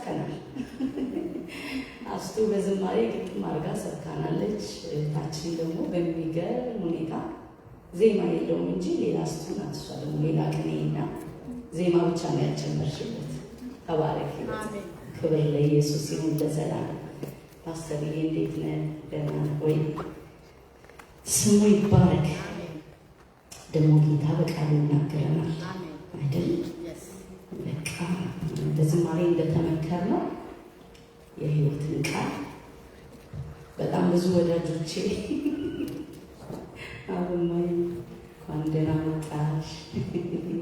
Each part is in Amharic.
ተባርከናል። አስቱ በዝማሬ ግጥም አድርጋ ሰብካናለች። እህታችን ደግሞ በሚገርም ሁኔታ ዜማ የለውም እንጂ ሌላ አስቱ ናት። እሷ ደግሞ ሌላ ቅኔና ዜማ ብቻ ነው ያልጨመርሽበት። ተባረክ። ክብር ለኢየሱስ ይሁን ለዘላለም። ፓስተርዬ እንዴት ነህ? ደህና ነህ ወይ? ስሙ ይባረክ። ደግሞ ጌታ በቃሉ ይናገረናል አይደል? በቃ በዝማሬ እንደተመከር ነው የህይወትን ቃል በጣም ብዙ ወዳጆቼ፣ አበማይ እንኳን ደህና መጣሽ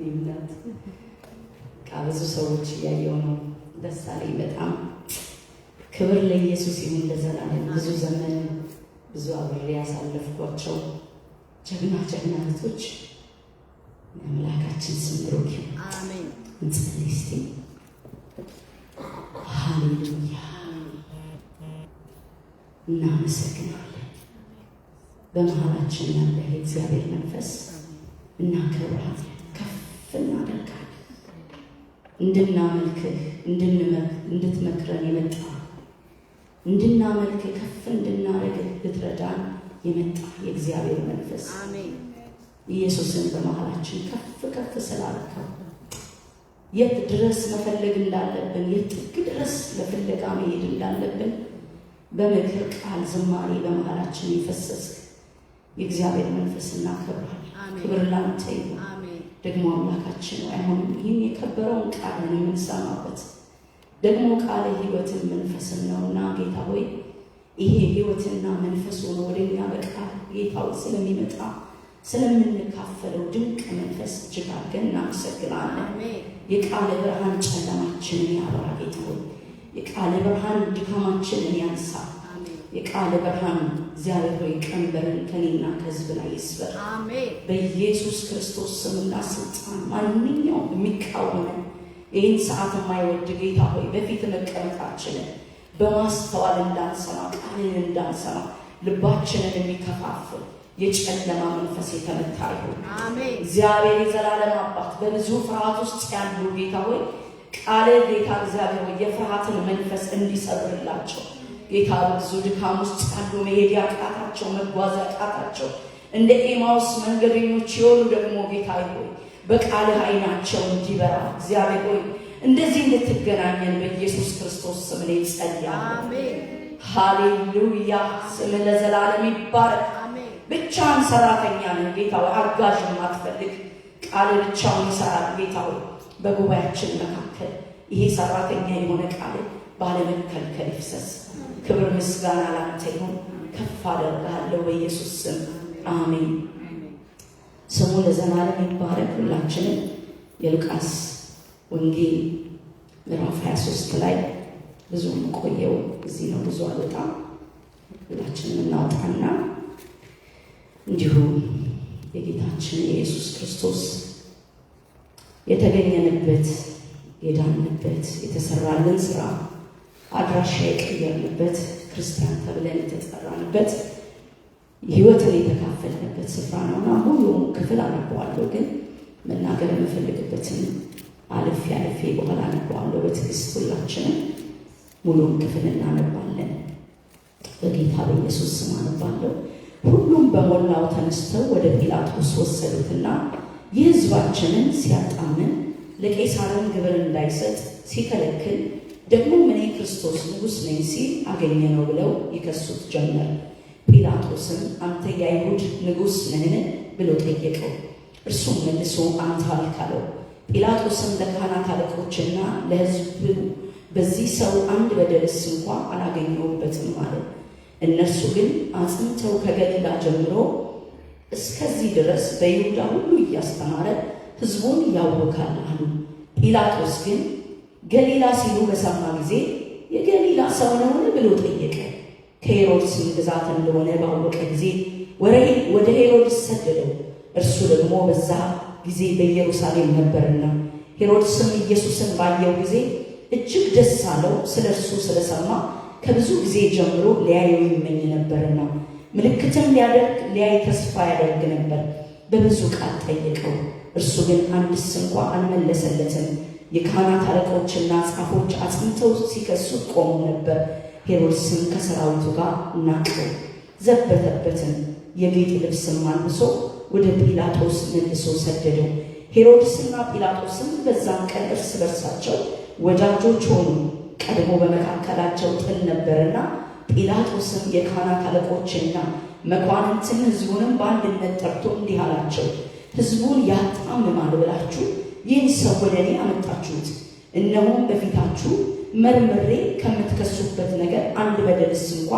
እናት። በቃ ብዙ ሰዎች እያየው ነው። ደስ አለኝ በጣም። ክብር ለኢየሱስ ይሁን ለዘላለም። ብዙ ዘመን ብዙ አብሬ ያሳለፍኳቸው ጀግና ጀግና እህቶች፣ አምላካችን ስም ብሩክ ይሁን። እንጸልይ እስቲ። ሃሌሉያ፣ እናመሰግናለን። በመሀላችን ያለ የእግዚአብሔር መንፈስ እናከብራለን፣ ከፍ እናደርጋለን። እንድናመልክህ፣ እንድትመክረን የመጣ፣ እንድናመልክህ፣ ከፍ እንድናደርግህ ልትረዳን የመጣ የእግዚአብሔር መንፈስ ኢየሱስን በመሀላችን ከፍ ከፍ ስላልከው፣ የት ድረስ መፈለግ እንዳለብን፣ የት ጥግ ድረስ ለፍለጋ መሄድ እንዳለብን በምክር ቃል ዝማሬ በመሀላችን የፈሰስክ የእግዚአብሔር መንፈስ እናከብራለን። ክብር ላንተ ይሁን። ደግሞ አምላካችን ሆይ፣ አሁንም ይህን የከበረውን ቃልን የምንሰማበት ደግሞ ቃለ ሕይወትን መንፈስም ነውና፣ ጌታ ሆይ፣ ይሄ ሕይወትና መንፈስ ሆኖ ወደ እኛ በቃል ጌታ ሆይ ስለሚመጣ ስለምንካፈለው ድንቅ መንፈስ እጅግ አድርገን እናመሰግናለን። የቃለ ብርሃን ጨለማችንን ያበራ። ጌታ ሆይ፣ የቃለ ብርሃን ድካማችንን ያንሳ። የቃለ ብርሃን እግዚአብሔር ሆይ ቀንበርን ከኔና ከሕዝብ ላይ ይስበር። በኢየሱስ ክርስቶስ ስምና ስልጣን ማንኛውም የሚቃወመን፣ ይህን ሰዓት የማይወድ፣ ጌታ ሆይ፣ በፊት መቀመጣችንን በማስተዋል እንዳንሰማ፣ ቃልን እንዳንሰማ ልባችንን የሚከፋፍል የጨለማ መንፈስ የተመታ ይሁን። እግዚአብሔር የዘላለም አባት፣ በብዙ ፍርሃት ውስጥ ያሉ፣ ጌታ ሆይ፣ ቃል ጌታ እግዚአብሔር ሆይ የፍርሃትን መንፈስ እንዲሰብርላቸው፣ ጌታ፣ በብዙ ድካም ውስጥ ያሉ፣ መሄድ ያቃታቸው፣ መጓዝ ያቃታቸው፣ እንደ ኤማውስ መንገደኞች የሆኑ ደግሞ ጌታ ሆይ በቃልህ ዓይናቸው እንዲበራ፣ እግዚአብሔር ሆይ እንደዚህ እንድትገናኘን በኢየሱስ ክርስቶስ ስም እኔ ጸልያለሁ። ሃሌሉያ! ስምህ ለዘላለም ይባረክ። ብቻህን ሰራተኛ ነህ ጌታ ሆይ፣ አጋዥ የማትፈልግ፣ ቃል ብቻውን ይሰራል። ጌታ ሆይ፣ በጉባኤያችን መካከል ይሄ ሰራተኛ የሆነ ቃል ባለመከልከል ይፍሰስ። ክብር ምስጋና ላንተ ይሁን። ከፍ አደርግሃለሁ በኢየሱስ ስም፣ አሜን። ስሙ ለዘላለም ይባረክ። ሁላችንም የሉቃስ ወንጌል ምዕራፍ 23 ላይ፣ ብዙ ቆየው እዚህ ነው፣ ብዙ አልወጣም። ሁላችንም እናውጣና እንዲሁ የጌታችን የኢየሱስ ክርስቶስ የተገኘንበት፣ የዳንበት፣ የተሰራልን ስራ፣ አድራሻ የቀየርንበት፣ ክርስቲያን ተብለን የተጠራንበት፣ ሕይወትን የተካፈልንበት ስፍራ ነውና ሙሉውን ክፍል አነበዋለሁ፣ ግን መናገር የምፈልግበትን አልፌ አልፌ በኋላ አነበዋለሁ። በትዕግስት ሁላችንም ሙሉውን ክፍል እናነባለን። በጌታ በኢየሱስ ስም አነባለሁ። ሁሉም በሞላው ተነስተው ወደ ጲላጦስ ወሰዱትና የሕዝባችንን ሲያጣምም፣ ለቄሳርም ግብር እንዳይሰጥ ሲከለክል፣ ደግሞ እኔ ክርስቶስ ንጉሥ ነኝ ሲል አገኘነው ብለው ይከሱት ጀመር። ጲላጦስም አንተ የአይሁድ ንጉሥ ነህን? ብሎ ጠየቀው። እርሱም መልሶ አንተ አልክ አለው። ጲላጦስም ለካህናት አለቆችና ለሕዝቡ በዚህ ሰው አንድ በደልስ እንኳ አላገኘሁበትም አለ። እነርሱ ግን አጽንተው ከገሊላ ጀምሮ እስከዚህ ድረስ በይሁዳ ሁሉ እያስተማረ ሕዝቡን ያውካል አሉ። ጲላጦስ ግን ገሊላ ሲሉ በሰማ ጊዜ የገሊላ ሰው ነውን? ብሎ ጠየቀ። ከሄሮድስም ግዛት እንደሆነ ባወቀ ጊዜ ወደ ሄሮድስ ሰደደው። እርሱ ደግሞ በዛ ጊዜ በኢየሩሳሌም ነበርና። ሄሮድስም ኢየሱስን ባየው ጊዜ እጅግ ደስ አለው፣ ስለ እርሱ ስለሰማ ከብዙ ጊዜ ጀምሮ ሊያየው ይመኝ ነበርና፣ ምልክትም ሊያደርግ ሊያይ ተስፋ ያደርግ ነበር። በብዙ ቃል ጠየቀው፣ እርሱ ግን አንድስ እንኳ አልመለሰለትም። የካህናት አለቆችና ጻፎች አጽንተው ሲከሱት ቆመው ነበር። ሄሮድስም ከሰራዊቱ ጋር ናቀው፣ ዘበተበትም። የጌጥ ልብስም አልብሶ ወደ ጲላጦስ መልሶ ሰደደው። ሄሮድስና ጲላጦስም በዛን ቀን እርስ በርሳቸው ወዳጆች ሆኑ። ቀድሞ በመካከላቸው ጥል ነበርና። ጲላጦስም የካህናት አለቆችና መኳንንትን ሕዝቡንም በአንድነት ጠርቶ እንዲህ አላቸው፣ ሕዝቡን ያጣምማል ብላችሁ ይህን ሰው ወደ እኔ አመጣችሁት። እነሆም በፊታችሁ መርምሬ ከምትከሱበት ነገር አንድ በደልስ እንኳ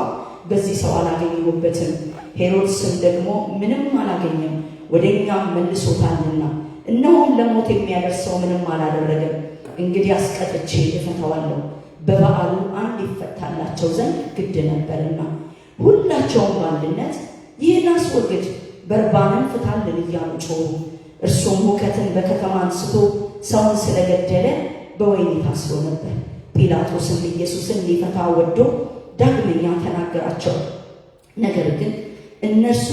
በዚህ ሰው አላገኘሁበትም። ሄሮድስም ደግሞ ምንም አላገኘም፣ ወደ እኛም መልሶታልና። እነሆም ለሞት የሚያደርሰው ምንም አላደረገም። እንግዲህ አስቀጥቼ እፈታዋለሁ፣ በበዓሉ አንድ ይፈታላቸው ዘንድ ግድ ነበርና። ሁላቸውም በአንድነት ይህን አስወግድ፣ በርባንን ፍታልን እያሉ ጮኹ። እርሱም ሁከትን በከተማ አንስቶ ሰውን ስለገደለ በወህኒ ታስሮ ነበር። ጲላጦስም ኢየሱስን ሊፈታ ወዶ ዳግመኛ ተናገራቸው። ነገር ግን እነርሱ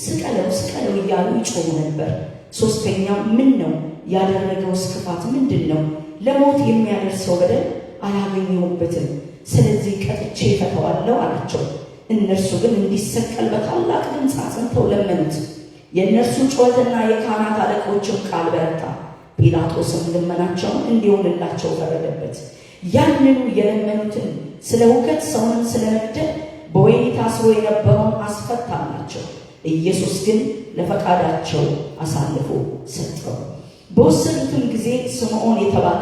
ስቀለው፣ ስቀለው እያሉ ይጮኹ ነበር። ሶስተኛው ምን ነው ያደረገውስ ክፋት ምንድን ነው? ለሞት የሚያደርሰው በደል አላገኘሁበትም። ስለዚህ ቀጥቼ እፈታዋለሁ አላቸው። እነርሱ ግን እንዲሰቀል በታላቅ ድምፅ አጽንተው ለመኑት። የእነርሱ ጩኸትና የካህናት አለቆችም ቃል በረታ። ጲላጦስም ልመናቸውን እንዲሆንላቸው ፈረደበት። ያንኑ የለመኑትን ስለ ሁከት ሰውንም ስለ መግደል በወህኒ ታስሮ የነበረውን አስፈታላቸው። ኢየሱስ ግን ለፈቃዳቸው አሳልፎ ሰጠው። በወሰዱትም ጊዜ ስምዖን የተባለ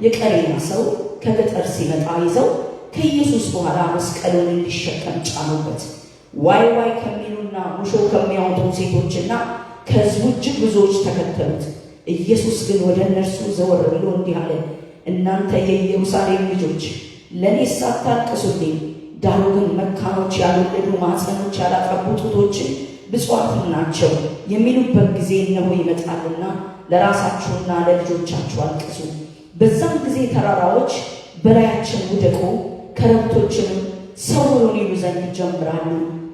የቀሬና ሰው ከገጠር ሲመጣ ይዘው ከኢየሱስ በኋላ መስቀሉን እንዲሸከም ጫኑበት። ዋይ ዋይ ከሚሉና ሙሾ ከሚያወጡ ሴቶችና ከሕዝቡ እጅግ ብዙዎች ተከተሉት። ኢየሱስ ግን ወደ እነርሱ ዘወር ብሎ እንዲህ አለ፣ እናንተ የኢየሩሳሌም ልጆች ለእኔስ አታልቅሱልኝ፣ ዳሩ ግን መካኖች ያልወለዱ ማኅፀኖች ያላጠቡ ጡቶችን ብፁዓን ናቸው የሚሉበት ጊዜ እነሆ ይመጣልና ለራሳችሁና ለልጆቻችሁ አልቅሱ። በዛም ጊዜ ተራራዎች በላያችን ውደቁ፣ ኮረብቶችንም ሰውሩን ይሉ ዘንድ ይጀምራሉ።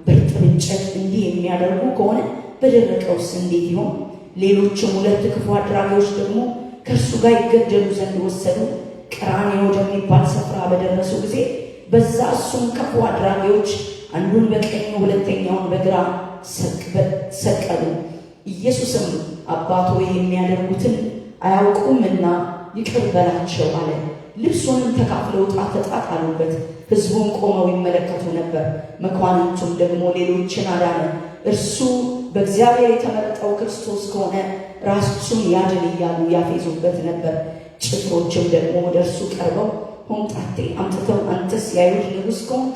በእርጥብ እንጨት እንዲህ የሚያደርጉ ከሆነ በደረቀውስ እንዴት ይሆን? ሌሎችም ሁለት ክፉ አድራጊዎች ደግሞ ከእርሱ ጋር ይገደሉ ዘንድ ወሰዱ። ቀራንዮ ወደሚባል ስፍራ በደረሱ ጊዜ በዛ እሱን ክፉ አድራጊዎች አንዱን በቀኙ ሁለተኛውን በግራ ሰቀሉ። ኢየሱስም አባት ሆይ የሚያደርጉትን አያውቁምና ይቅር በላቸው አለ። ልብሱንም ተካፍለው ዕጣ ተጣጣሉበት። ሕዝቡም ቆመው ይመለከቱ ነበር። መኳንንቱም ደግሞ ሌሎችን አዳነ፣ እርሱ በእግዚአብሔር የተመረጠው ክርስቶስ ከሆነ ራሱን ያድን እያሉ ያፌዙበት ነበር። ጭፍሮችም ደግሞ ወደ እርሱ ቀርበው ሆምጣጤ አምጥተው አንተስ የአይሁድ ንጉሥ ከሆንክ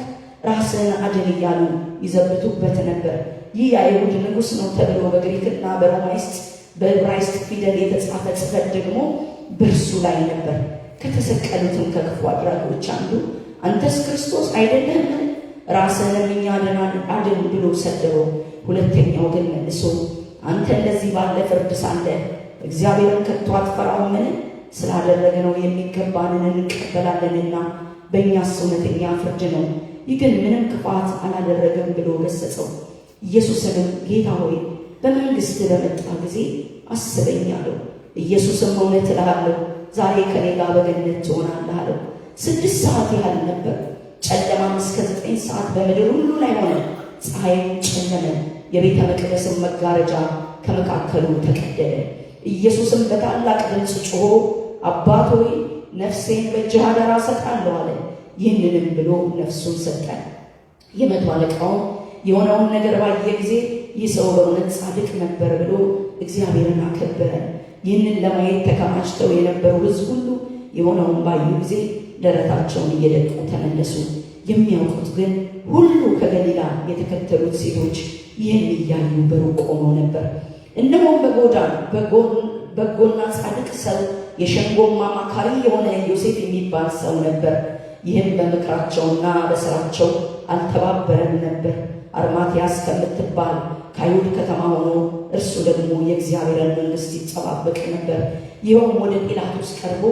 ራስህን አድን እያሉ ይዘብቱበት ነበር። ይህ የአይሁድ ንጉሥ ነው ተብሎ በግሪክና በሮማይስጥ በዕብራይስጥ ፊደል የተጻፈ ጽሕፈት ደግሞ በእርሱ ላይ ነበር። ከተሰቀሉትም ከክፉ አድራጊዎች አንዱ አንተስ ክርስቶስ አይደለህምን? ራስህንም እኛን አድን ብሎ ሰደበው። ሁለተኛው ግን መልሶ አንተ እንደዚህ ባለ ፍርድ ሳለ እግዚአብሔርን ከቶ አትፈራውምን? ስላደረግነው የሚገባንን እንቀበላለንና በእኛስ እውነተኛ ፍርድ ነው። ይህ ግን ምንም ክፋት አላደረገም ብሎ ገሰጸው። ኢየሱስንም ጌታ ሆይ በመንግሥትህ በመጣህ ጊዜ አስበኝ አለው። ኢየሱስም እውነት እልሃለሁ ዛሬ ከኔ ጋር በገነት ትሆናለህ አለው። 6 ሰዓት ያህል ነበር። ጨለማም እስከ 9 ሰዓት በምድር ሁሉ ላይ ሆነ። ፀሐይም ጨለመ፣ የቤተ መቅደስም መጋረጃ ከመካከሉ ተቀደደ። ኢየሱስም በታላቅ ድምፅ ጮኾ አባት ሆይ ነፍሴን በእጅህ አደራ እሰጣለሁ አለ። ይህንንም ብሎ ነፍሱን ሰጠ። የመቶ አለቃውም የሆነውን ነገር ባየ ጊዜ ይህ ሰው በእውነት ጻድቅ ነበር ብሎ እግዚአብሔርን አከበረ። ይህንን ለማየት ተከማችተው የነበሩ ሕዝብ ሁሉ የሆነውን ባዩ ጊዜ ደረታቸውን እየደቁ ተመለሱ። የሚያውቁት ግን ሁሉ ከገሊላ የተከተሉት ሴቶች ይህን እያዩ በሩቅ ቆመው ነበር። እነሆም በጎና ጻድቅ ሰው የሸንጎም አማካሪ የሆነ ዮሴፍ የሚባል ሰው ነበር። ይህም በምክራቸውና በሥራቸው አልተባበረም ነበር። አርማትያስ ከምትባል ከአይሁድ ከተማ ሆኖ እርሱ ደግሞ የእግዚአብሔርን መንግሥት ይጠባበቅ ነበር። ይኸውም ወደ ጲላጦስ ቀርቦ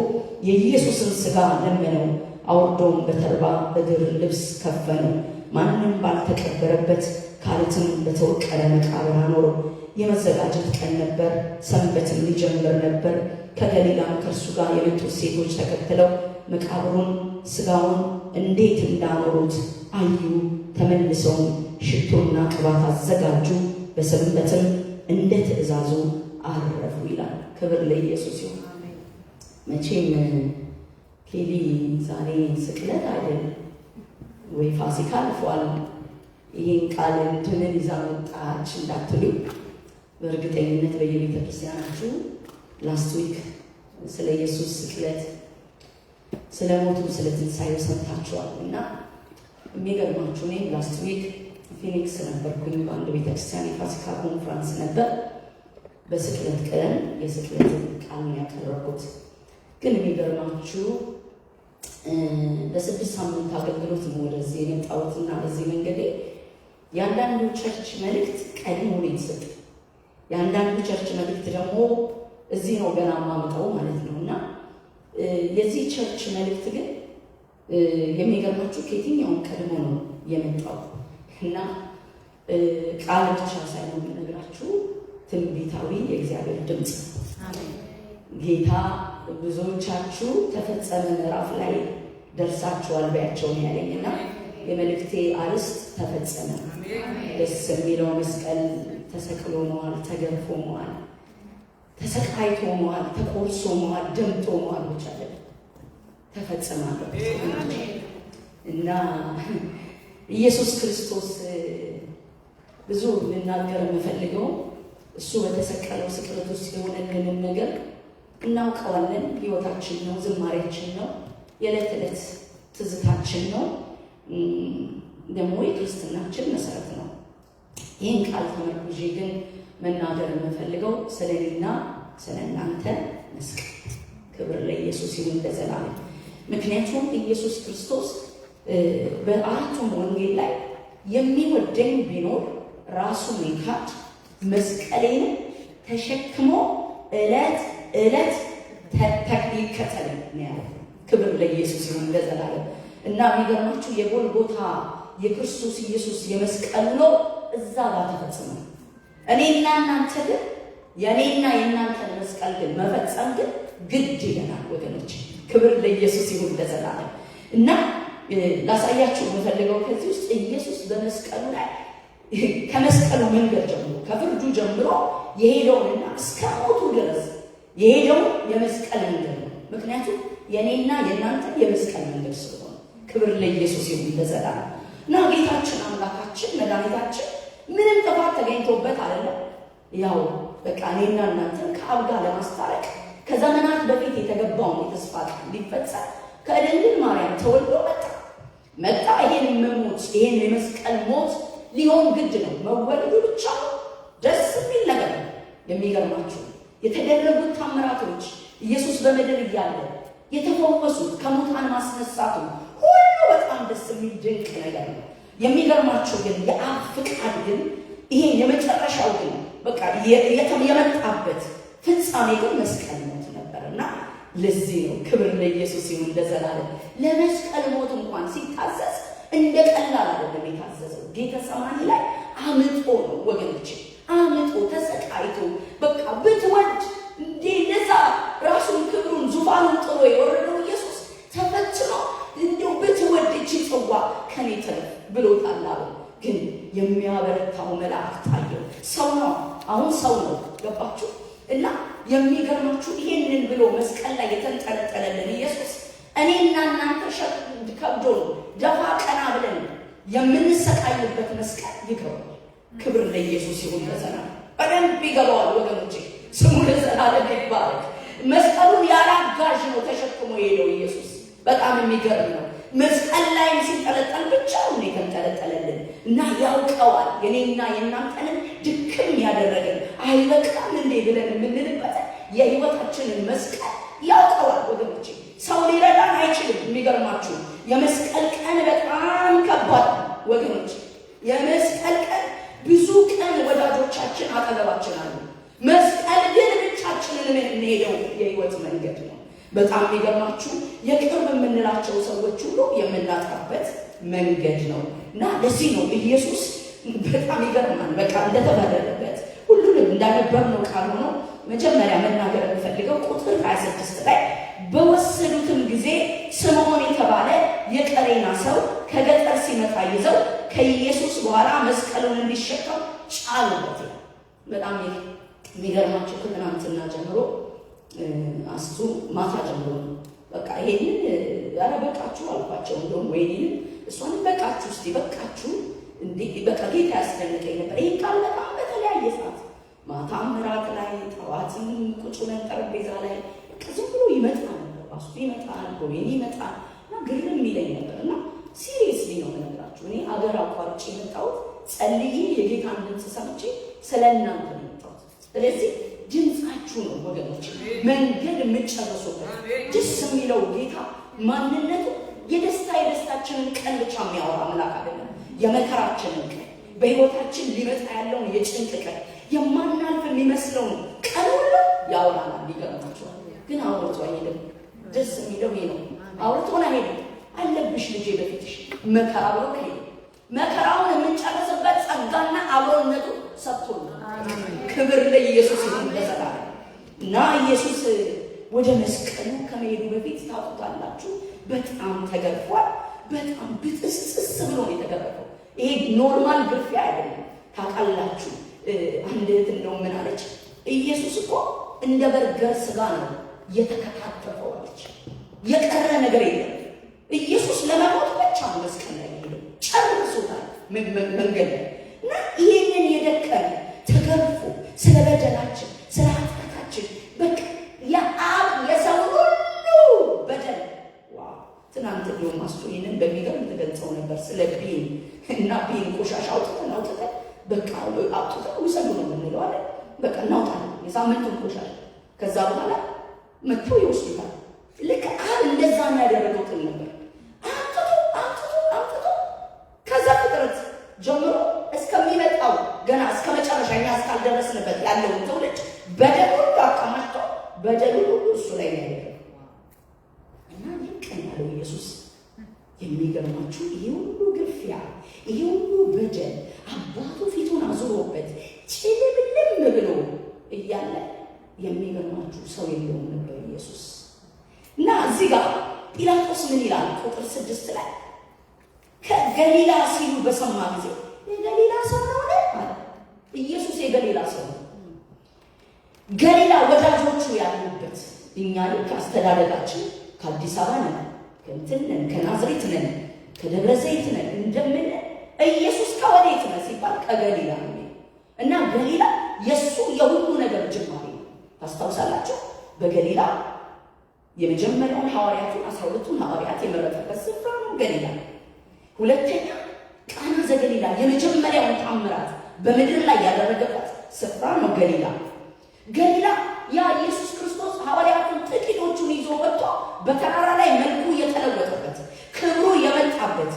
የኢየሱስን ሥጋ ለመነው። አውርዶም በተልባ እግር ልብስ ከፈነው፣ ማንም ባልተቀበረበት ከዓለትም በተወቀረ መቃብር አኖረው። የመዘጋጀት ቀን ነበር፣ ሰንበትም ሊጀምር ነበር። ከገሊላም ከእርሱ ጋር የመጡት ሴቶች ተከትለው መቃብሩን ስጋውን እንዴት እንዳኖሩት አዩ። ተመልሰውም ሽቶና ቅባት አዘጋጁ። በሰንበትም እንደ ትእዛዙ አረፉ ይላል። ክብር ለኢየሱስ ይሁን። መቼም ኬሊ ዛሬ ስቅለት አይደለም ወይ ፋሲካ አልፏል፣ ይህን ቃል እንትንን ይዛ መጣች እንዳትሉ፣ በእርግጠኝነት በየቤተ ክርስቲያናችሁ last week ስለ ኢየሱስ ስቅለት፣ ስለ ሞቱ፣ ስለ ትንሣኤው ሰምታችኋል። እና የሚገርማችሁ እኔም last week ፊኒክስ ነበርኩኝ። በአንድ ቤተክርስቲያን የፋሲካ ኮንፍራንስ ነበር። በስቅለት ቀን የስቅለትን ቃል ነው ያቀረብኩት። ግን የሚገርማችሁ ለ6 ሳምንት አገልግሎት ነው ወደዚህ የመጣሁትና በዚህ መንገዴ የአንዳንዱ church መልእክት ቀድሞ ነው የተሰጠ። የአንዳንዱ church መልእክት ደግሞ እዚህ ነው ገና ማምጠው ማለት ነው። እና የዚህ church መልእክት ግን የሚገርማችሁ ከየትኛውም ቀድሞ ነው የመጣው። እና ቃል ብቻ ሳይሆን የምነግራችሁ ትንቢታዊ የእግዚአብሔር ድምፅ ነው። ጌታ ብዙዎቻችሁ ተፈጸመ ምዕራፍ ላይ ደርሳችኋል በያቸው ነው ያለኝ። እና የመልእክቴ አርዕስት ተፈጸመ። ደስ የሚለው መስቀል ተሰቅሎ መዋል፣ ተገርፎ መዋል፣ ተሰቃይቶ መዋል፣ ተቆርሶ መዋል፣ ደምቶ መዋል ብቻ አይደለም፣ ተፈጸመ እና ኢየሱስ ክርስቶስ ብዙ ልናገር የምፈልገው እሱ በተሰቀለው ስቅለት ውስጥ የሆነልንን ነገር እናውቀዋለን። ሕይወታችን ነው፣ ዝማሬያችን ነው፣ የዕለት ዕለት ትዝታችን ነው፣ ደግሞ የክርስትናችን መሰረት ነው። ይህን ቃል ተመርኩዤ ግን መናገር የምፈልገው ስለ እኔና ስለ እናንተ መስቀል። ክብር ለኢየሱስ ይሁን ለዘላለም። ምክንያቱም ኢየሱስ ክርስቶስ በአራቱም ወንጌል ላይ የሚወደኝ ቢኖር ራሱን ይካድ መስቀሌን ተሸክሞ ዕለት ዕለት ይከተለኝ ነው ያለው። ክብር ለኢየሱስ ይሁን ለዘላለም። እና የሚገርማችሁ የጎልጎታ የክርስቶስ ኢየሱስ የመስቀል ነው እዛ ጋር ተፈጽሟል። እኔና እናንተ ግን የእኔና የእናንተን መስቀል ግን መፈጸም ግን ግድ ይለናል ወገኖች። ክብር ለኢየሱስ ይሁን ለዘላለም። እና ላሳያችሁ የምፈልገው ከዚህ ውስጥ ኢየሱስ በመስቀሉ ላይ ከመስቀሉ መንገድ ጀምሮ፣ ከፍርዱ ጀምሮ የሄደውንና እስከ ሞቱ ድረስ የሄደውን የመስቀል መንገድ ነው። ምክንያቱም የእኔና የእናንተ የመስቀል መንገድ ስለሆነ። ክብር ለኢየሱስ ይሁን ለዘላለም። እና ጌታችን አምላካችን መድኃኒታችን ምንም ጥፋት ተገኝቶበት አይደለም። ያው በቃ እኔና እናንተን ከአብ ጋር ለማስታረቅ ከዘመናት በፊት የተገባውን የተስፋ ቃል ሊፈጸም ከድንግል ማርያም ተወልዶ መጣ መጣ። ይሄን መሞት፣ ይሄን የመስቀል ሞት ሊሆን ግድ ነው። መወለዱ ብቻ ደስ የሚል ነገር ነው። የሚገርማችሁ የተደረጉት ታምራቶች፣ ኢየሱስ በምድር እያለ የተፈወሱት፣ ከሙታን ማስነሳቱ ሁሉ በጣም ደስ የሚል ድንቅ ነገር ነው። የሚገርማችሁ ግን የአብ ፍቃድ ግን ይሄ የመጨረሻው ግን በቃ የመጣበት ፍጻሜ ግን መስቀል ሞት ነበር። እና ለዚህ ነው፣ ክብር ለኢየሱስ ይሁን ለዘላለም፣ ለመስቀል ሞት እንኳን ሲታዘዝ እንደ ቀላል አይደለም የታዘዘው። ጌተሰማኒ ላይ አምጦ ነው ወገኖች፣ አምጦ ተሰቃይቶ በቃ ብትወድ እንዴ እንደዛ ራሱን ክብሩን ዙፋኑን ጥሎ የወረደው ኢየሱስ ተፈትኖ እንደው ብትወድ እቺ ጽዋ ከኔ ትለፍ ብሎታል አሉ። ግን የሚያበረታው መልአክ ታየው። ሰው ነው፣ አሁን ሰው ነው። ገባችሁ? እና የሚገርማችሁ ይሄንን ብሎ መስቀል ላይ የተንጠለጠለልን ኢየሱስ እኔና እናንተ ሸክም ከብዶን ደፋ ቀና ብለን የምንሰቃይበት መስቀል ይገባል። ክብር ለኢየሱስ ይሁን ለዘላለም። በደንብ ይገባዋል ወገኖቼ፣ ስሙ ለዘላለም ይባረክ። መስቀሉን ያላጋዥ ነው ተሸክሞ የሄደው ኢየሱስ። በጣም የሚገርም ነው። መስቀል ላይም ሲንጠለጠል ብቻውን ነው የተንጠለጠለልን እና ያውቀዋል። የኔና የእናንተንን ድክም ያደረገን አይበቃም እንዴ ብለን የምንልበትን የህይወታችንን መስቀል ያውቀዋል ወገኖቼ። ሰው ሊረዳን አይችልም። የሚገርማችሁ የመስቀል ቀን በጣም ከባድ ወገኖች። የመስቀል ቀን ብዙ ቀን ወዳጆቻችን አጠገባችን አሉ። መስቀል ግን ብቻችንን የምንሄደው የህይወት መንገድ ነው። በጣም የሚገርማችሁ የቅርብ የምንላቸው ሰዎች ሁሉ የምናጣበት መንገድ ነው። እና ለዚህ ነው ኢየሱስ በጣም ይገርማል። በቃ እንደተፈረደበት ሁሉንም እንዳነበርነው ቃል ሆኖ መጀመሪያ መናገር የምፈልገው ቁጥር 26 ላይ በወሰዱትም ጊዜ ስምዖን የተባለ የቀሬና ሰው ከገጠር ሲመጣ ይዘው ከኢየሱስ በኋላ መስቀሉን እንዲሸከም ጫኑበት። በጣም የሚገርማችሁ ከትናንትና ጀምሮ አስቱ ማታ ጀምሮ ነው። በቃ ይሄንን ኧረ በቃችሁ አልኳቸው። እንደውም ወይኔንም እሷንም በቃችሁ እስቲ በቃችሁ እንዴ በቃ ጌታ ያስደንቀኝ ነበር። ይሄን ቃል በጣም በተለያየ ሰዓት ማታም እራት ላይ ጠዋትም ቁጭ ብለን ጠረጴዛ ላይ በቃ ዝም ብሎ ይመጣ ነበር። አስቱ ይመጣል፣ ወይኔ ይመጣል እና ግርም ይለኝ ነበር። እና seriously ነው የምነግራችሁ፣ እኔ አገር አቋርጬ የመጣሁት ጸልዬ የጌታን ድምፅ ሰምቼ ስለ እናንተ ነው የመጣሁት። ስለዚህ ድምፃችሁ ነው ወገኖች መንገድ የምጨርሱበት። ደስ የሚለው ጌታ ማንነቱ የደስታ የደስታችንን ቀን ብቻ የሚያወራ አምላክ አይደለም። የመከራችንን ቀን፣ በሕይወታችን ሊመጣ ያለውን የጭንቅ ቀን፣ የማናልፍ የሚመስለውን ቀን ሁሉ ያወራናል። ይገርማችኋል። ግን አውርቶ አይሄድም። ደስ የሚለው ይሄ ነው። አውርቶን አይሄድም። አለብሽ ልጄ በፊትሽ መከራ ብሎ አይሄድም። መከራውን የምንጨርስበት ጸጋና አብሮነቱ ሰጥቶናል። ክብር ለኢየሱስ ይሁን ለዘላለም። እና ኢየሱስ ወደ መስቀሉ ከመሄዱ በፊት ታውቁታላችሁ፣ በጣም ተገርፏል። በጣም ብጥስጥስ ብሎ ነው የተገረፈው። ይሄ normal ግርፊያ አይደለም። ታውቃላችሁ፣ አንድ እህት እንደውም ምን አለች? ኢየሱስ እኮ እንደ በርገር ስጋ ነው የተከታተፈው አለች። የቀረ ነገር የለም። ኢየሱስ ለመሞት ብቻ ነው መስቀል ላይ የሄደው፣ ጨርሶታል መንገድ ላይ። እና ይሄንን የደከመ ተገርፎ ስለ በደላችን ስለ ኃጢአታችን በቃ የአብ የሰው ሁሉ በደል wow! ትናንት እንዲሁም አስቱ ይህንን በሚገርም ተገልጸው ነበር ስለ bin እና bin ቆሻሻ አውጥተን አውጥተን በቃ አውጥተን ውሰዱ ነው የምንለው አይደል? በቃ እናውጣለን የሳምንቱን ቆሻሻ፣ ከዛ በኋላ መጥቶ ይወስዱታል። ልክ አብ እንደዛ ነው ያደረገው ትል ነበር። አምጥቶ አምጥቶ አምጥቶ ከዛ ፍጥረት ጀምሮ እስከሚመጣው ገና እስከ መጨረሻ እኛ እስካልደረስንበት ያለውን ትውልድ በደል ሁሉ አከማችቶ በደሉ ሁሉ እሱ ላይ ነው ያደረገው። እና ይቅን ያለው ኢየሱስ የሚገርማችሁ ይሄ ሁሉ ግፊያ፣ ይሄ ሁሉ በደል አባቱ ፊቱን አዙሮበት ጭልምልም ብሎ እያለ የሚገርማችሁ ሰው የለውም ነበር ኢየሱስ። እና እዚህ ጋር ጲላጦስ ምን ይላል? ቁጥር 6 ላይ ከገሊላ ሲሉ በሰማ ጊዜ የገሊላ ሰው ነው አለ። ኢየሱስ የገሊላ ሰው ነው። ገሊላ ወዳጆቹ ያሉበት፣ እኛ ልክ አስተዳደጋችን ከአዲስ አበባ ነን፣ ከእንትን ነን፣ ከናዝሬት ነን፣ ከደብረ ዘይት ነን እንደምን ኢየሱስ ከወዴት ነህ ሲባል ከገሊላ ነው። እና ገሊላ የእሱ የሁሉ ነገር ጅማሬ ነው። ታስታውሳላችሁ? በገሊላ የመጀመሪያውን ሐዋርያቱን 12ቱን ሐዋርያት የመረጠበት ስፍራ ነው ገሊላ። ሁለተኛ ቃና ዘገሊላ የመጀመሪያውን ታምራት በምድር ላይ ያደረገበት ስፍራ ነው ገሊላ። ገሊላ ያ ኢየሱስ ክርስቶስ ሐዋርያቱን ጥቂቶቹን ይዞ ወጥቶ በተራራ ላይ መልኩ የተለወጠበት፣ ክብሩ የመጣበት፣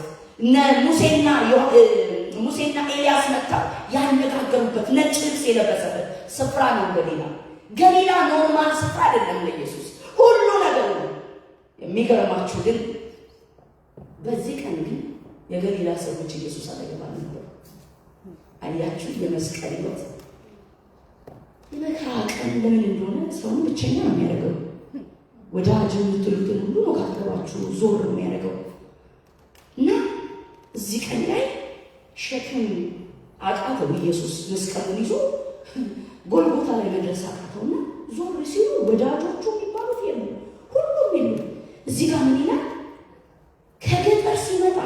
ሙሴና ኤልያስ መጥተው ያነጋገሩበት፣ ነጭ ልብስ የለበሰበት ስፍራ ነው ገሊላ። ገሊላ normal ስፍራ አይደለም ለኢየሱስ፣ ሁሉ ነገሩ ነው። የሚገርማችሁ ግን በዚህ ቀን ግን የገሊላ ሰዎች ኢየሱስ አጠገብ አልነበሩም። አያችሁ፣ የመስቀል ሕይወት የመከራ ቀን ለምን እንደሆነ ሰውን ብቸኛ ነው የሚያደርገው። ወዳጅ የምትሉትን ሁሉ ነው ካጠገባችሁ ዞር የሚያደርገው። እና እዚህ ቀን ላይ ሸክም አቃተው ኢየሱስ፣ መስቀሉን ይዞ ጎልጎታ ላይ መድረስ አቃተውና ዞር ሲሉ ወዳጆቹ የሚባሉት የሉም፣ ሁሉም የሉም። እዚህ ጋር ምን ይላል? ከገጠር ሲመጣ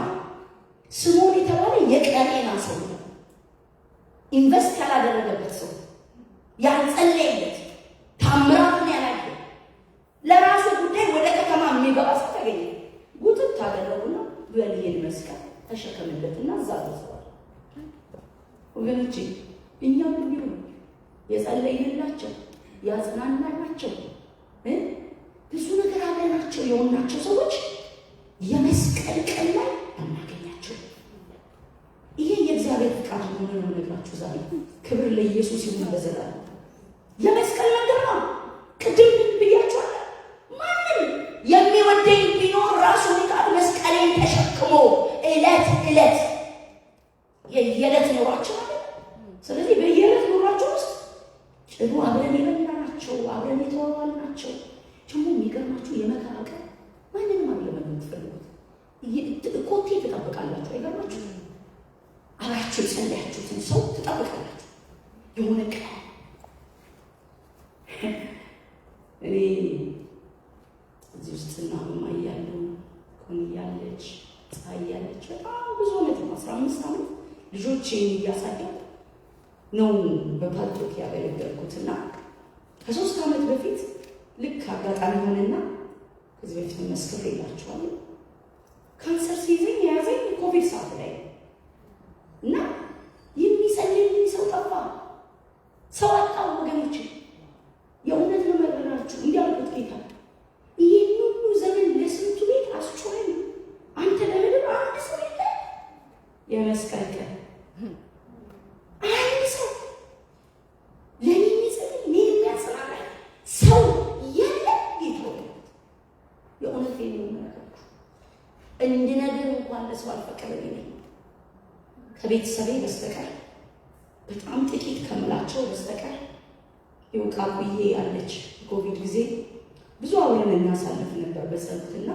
ስምዖን የተባለ የቀሬና ሰው ነው። invest ያላደረገበት ሰው፣ ያልጸለየለት፣ ታምራቱን ያላየ፣ ለራሱ ጉዳይ ወደ ከተማ የሚገባ ሰው ተገኘ። ጉትት አደረጉና በል ይሄን መስቀል ተሸከምለትና እዛ ደርሰዋል። ወገኖቼ እኛም እንዲሁ የጸለይንላቸው፣ ያጽናናናቸው፣ ብዙ ነገር አብረናቸው የሆናቸው ሰዎች የመስቀል ቀን ላይ አናገኛቸው። ይሄ የእግዚአብሔር ፍቃድ እንደሆነ ነው የምነግራችሁ ዛሬ። ክብር ለኢየሱስ ይሁን ለዘላለም። የመስቀል ነገር ነው። ቅድም ብያችኋለሁ። ማንም የሚወደኝ ቢኖር ራሱን ይካድ፣ መስቀሌን ተሸክሞ ዕለት ዕለት የየዕለት ኑሯችን አለ። ስለዚህ በየዕለት ኑሯችን ውስጥ ጭኑ አብረን የበላናቸው ትጠብቃላችሁ። አይገርማችሁ? አብራችሁ የጸለያችሁትን ሰው ትጠብቃላችሁ። የሆነ ቀን እኔ እዚህ ውስጥ እና እያለሁ ኮን እያለች ፀሐይ እያለች በጣም ብዙ ዓመት ነው፣ 15 ዓመት ልጆቼን እያሳደኩ ነው በፓልቶክ ያገለገልኩት። እና ከ3 ዓመት በፊት ልክ አጋጣሚ ሆነና ከዚህ በፊት መስክሬላችኋለሁ፣ ካንሰር ሲይዘኝ የያዘኝ ኮቪድ ሰዓት ላይ እና የሚጸልይልኝ ሰው ጠፋ። ሰው አጣሁ ወገኖቼ። የእውነት ነው የምነግራችሁ። እንዲያልኩት ጌታ ይህን ሁሉ ዘመን ለስንቱ ቤት አስጮኸኝ፣ አንተ ለምድር አንድ ሰው የለ። የመስቀል ቀን አንድ ሰው ለእኔ የሚጸልይ እኔን የሚያጽናናኝ ሰው የለም። ጌታ የእውነት ነው የምነግራችሁ፣ እንድነግር እንኳን ለሰው አልፈቀደልኝም ከቤተሰቤ በስተቀር፣ በጣም ጥቂት ከምላቸው በስተቀር። ይውቃቁዬ ያለች ኮቪድ ጊዜ ብዙ አብረን እናሳልፍ ነበር በጸሎትና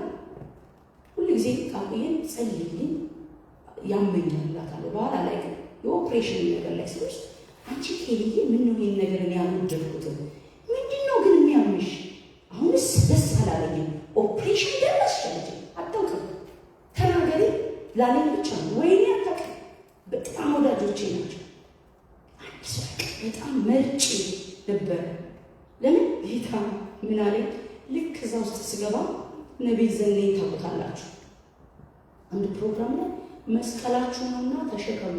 ሁሉ ጊዜ ቃቁዬን ጸልይልኝ ያመኛል እላታለሁ። በኋላ ላይ ግን የኦፕሬሽን ነገር ላይ ስወስድ አንቺ ኬልዬ ምን ነው ይሄን ነገር እኔ አልወደድኩትም፣ ምንድን ነው ግን የሚያምሽ? አሁንስ ደስ አላለኝም። ኦፕሬሽን ደረስሽ አለችኝ። አታውቅም፣ ተናገሪ ላለኝ ብቻ ነው ወይኔ አታውቅም። በጣም ወዳጆቼ ናቸው። አንድ ሰው በጣም መርጬ ነበረ። ለምን ጌታ ምን አለኝ? ልክ እዛ ውስጥ ስገባ ነቢይ ዘነኝ ታውቁታላችሁ። አንድ ፕሮግራም ላይ መስቀላችሁ ነውና ተሸከሙ፣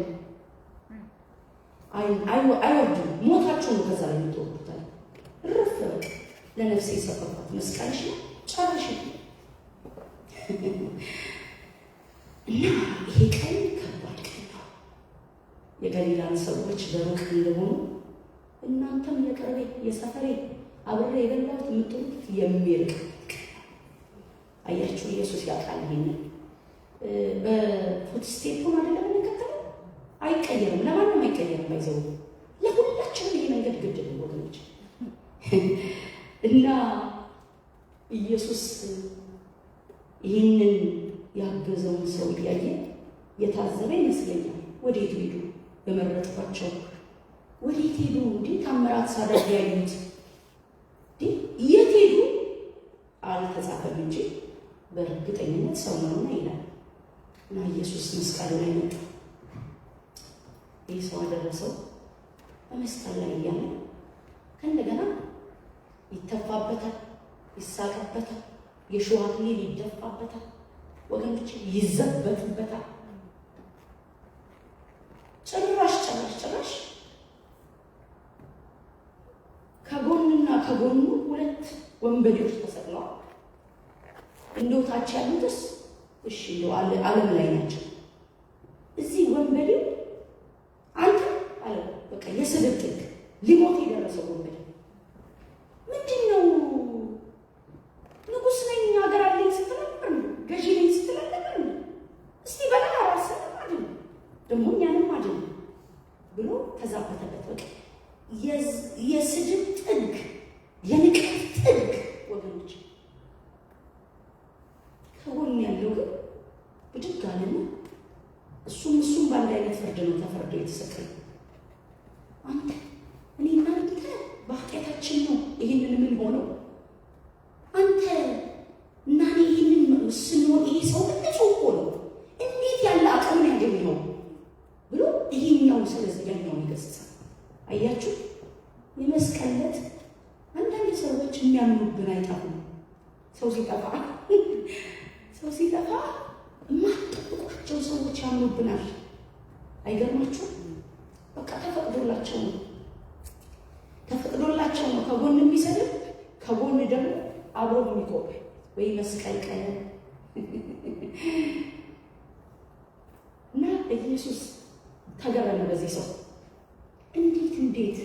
አይወርድም፣ ሞታችሁ ነው ከዛ ላይ የምትወርዱታል። እረፍ በቃ ለነፍሴ የሰበኳት መስቀልሽ ነው ጨርሽ። እና ይሄ ቀን ከባድ ቀን ነው። የገሊላን ሰዎች በሩቅ እንደሆኑ እናንተም የቅርቤ የሰፈሬ አብሬ የበላሁት የምትሉት የሚርቅ አያችሁ። ኢየሱስ ያውቃል ይሄንን። በ footstep ኡን አይደለም የምንከተለው፣ አይቀየርም፣ ለማንም አይቀየርም። አይዘው ለሁላችንም ይሄ መንገድ ግድ ነው ወገኖች። እና ኢየሱስ ይህንን ያገዘውን ሰው እያየ የታዘበ ይመስለኛል። ወዴት ሄዱ የመረጥኳቸው? ወዴት ሄዱ? እንዲህ ታምራት ሳደርግ ያዩት የት ሄዱ? አልተጻፈም እንጂ በእርግጠኝነት ሰው ነውና ይላል። እና ኢየሱስ መስቀሉ ላይ መጣ። ይህ ሰው አደረሰው። በመስቀል ላይ እያለ ከእንደገና ይተፋበታል፣ ይሳቅበታል፣ የሾህ አክሊል ይደፋበታል፣ ወገኖች ይዘበትበታል። ጭራሽ ጭራሽ ጭራሽ ከጎንና ከጎኑ ሁለት ወንበዴዎች ተሰቅለዋል። እንደው ታች ያሉትስ እሺ እንደው ዓለም ላይ ናቸው። እዚህ ወንበዴው አንተ አለ በቃ የስድብ ጥግ ሊሞት የደረሰው ወንበዴ ምንድን ነው? ንጉሥ ነኝ ሀገር አለኝ ስትል ነበር፣ ገዢ ነኝ ስትል ነበር። እስቲ በላ ራስህንም አድን ደግሞ እኛንም አድን ብሎ ተዛበተበት። በቃ የስድብ ጥግ፣ የንቀት ጥግ ወገኖች። ከጎን ያለው ግን ብድግ አለና እሱም በአንድ አይነት ፍርድ ነው ተፈርዶ የተሰቀለው። አንተ እኔ እናንተ በኃጢአታችን ነው ይህንን ምን ሆነው አንተ እና እኔ ይህንን ስንሆን ይሄ ሰው ግን ንጹሕ እኮ ነው፣ እንዴት ያለ አቅም ያገኘው ብሎ ይሄኛው ስለዚህ ያኛውን ይገስጻል። አያችሁ፣ የመስቀል ዕለት አንዳንድ ሰዎች የሚያምኑብን አይጠፉም። ሰው ሲጠፋ ሰው ሲጠፋ የማትጠብቋቸው ሰዎች ያምኑብናል። አይገርማችሁም? በቃ ተፈቅዶላቸው ነው ተፈቅዶላቸው ነው። ከጎን የሚሰድብ ከጎን ደግሞ አብሮ የሚቆም ወይ መስቀል ቀን እና ኢየሱስ ተገረመ በዚህ ሰው። እንዴት እንዴት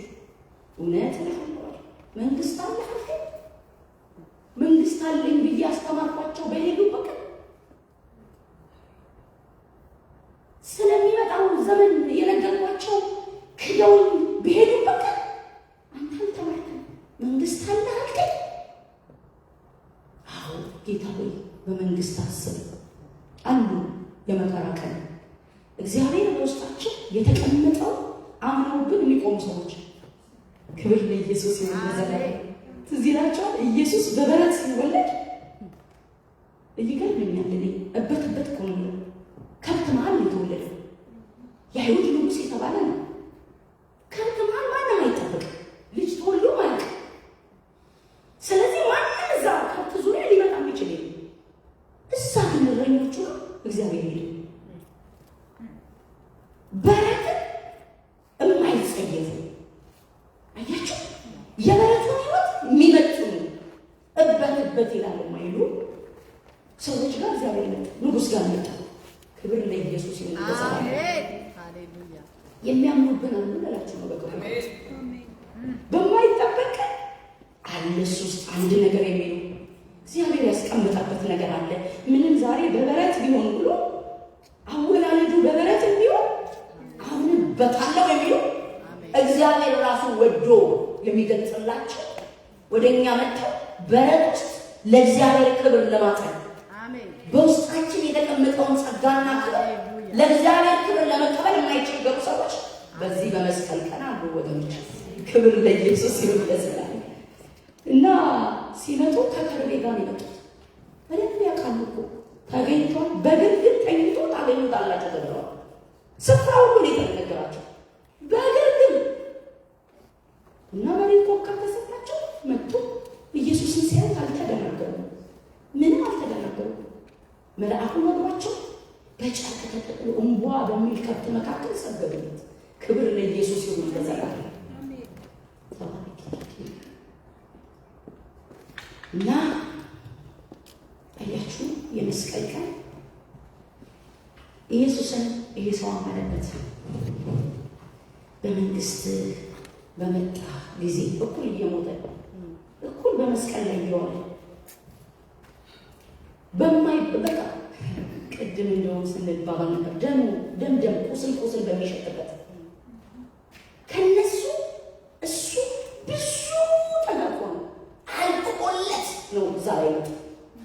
እውነት እልሃለሁ መንግስት አለ አልከኝ፣ መንግስት አለኝ ብዬ አስተማርኳቸው በሄዱበት ቀን ስለሚመጣው ዘመን የነገርኳቸው ክደውኝ በሄዱበት ቀን አንተ አልተማርክም፣ መንግስት አለ አልከኝ። አዎ ጌታ ሆይ በመንግስት አስብ አሉ። የመከራ ቀን እግዚአብሔር በውስጣችን የተቀመጠው አምነውብን የሚቆሙ ሰዎች ክብር ለኢየሱስ ይሁን። ለዘላለም ትዝ ይላቸዋል። ኢየሱስ በበረት ሲወለድ ይገርመኛል። እኔ እበት እበት እኮ ነው የምለው። ከብት መሀል ነው የተወለደው። የአይሁድ ንጉሥ የተባለ ነው። ከብት መሀል ማንም አይጠበቅም። ልጅ ተወልዶ አያውቅም። ስለዚህ ማንም እዛ ከብት ዙሪያ ሊመጣ የሚችል የለም። እዛ ግን እረኞቹ ጋር እግዚአብሔር ሄደ። በረትን የማይጸየፉ አያችሁ፣ የበረቱን ሕይወት የሚመጥኑ እበት እበት ይላል የማይሉ ሰዎች ጋር እግዚአብሔር መጣ፣ ንጉሥ ጋር መጣ። ክብር ለኢየሱስ ይሁን። ለዘላለም የሚያምኑብን አሉ እላችሁ ነው። በክብር በማይጠበቅ አለ እሱ ውስጥ አንድ ነገር የሚሉ እግዚአብሔር ያስቀምጠበት ነገር አለ። ምንም ዛሬ በበረት ቢሆን ብሎ አወላለዱ በበረት ቢሆን አምንበታለሁ የሚሉ እግዚአብሔር ራሱ ወዶ የሚገልጽላቸው ወደ እኛ መጥተው በረት ውስጥ ለእግዚአብሔር ክብር ለማጠን በውስጣችን የተቀመጠውን ጸጋና ክብር ለእግዚአብሔር ክብር ለመቀበል የማይቸገሩ ሰዎች በዚህ በመስቀል ቀን አሉ ወገኖች። ክብር ለኢየሱስ ይሁን ለዘላለም። እና ሲመጡ ከከርቤ ጋር ነው የመጡት። በደንብ ያውቃሉ እኮ ተገኝቷል። በግርግም ተኝቶ ታገኙታላቸው ተብለዋል። ስፍራ ሁሉ ነው የተነገራቸው በግርግም እና መሪ ኮከብ ተሰጣቸው። መጡ። ኢየሱስን ሲያዩት አልተደናገሩም፣ ምንም አልተደናገሩም። መልአኩ ነግሯቸው በጨርቅ ተጠቅሎ እምቧ በሚል ከብት መካከል ሰገዱለት። ክብር ለኢየሱስ ይሁን ለዘላለም። እና አያችሁ የመስቀል ቀን ኢየሱስን ይሄ ሰው አመነበት። በመንግስት በመጣ ጊዜ እኩል እየሞተ እኩል በመስቀል ላይ እየዋለ በማይ በቃ ቅድም እንደውም ስንባባል ነበር ደሙ ደም ደም ቁስል ቁስል በሚሸጥበት ከነሱ እሱ ብዙ ተገርፎ ነው አልቆለት ነው እዛ ላይ መጣ።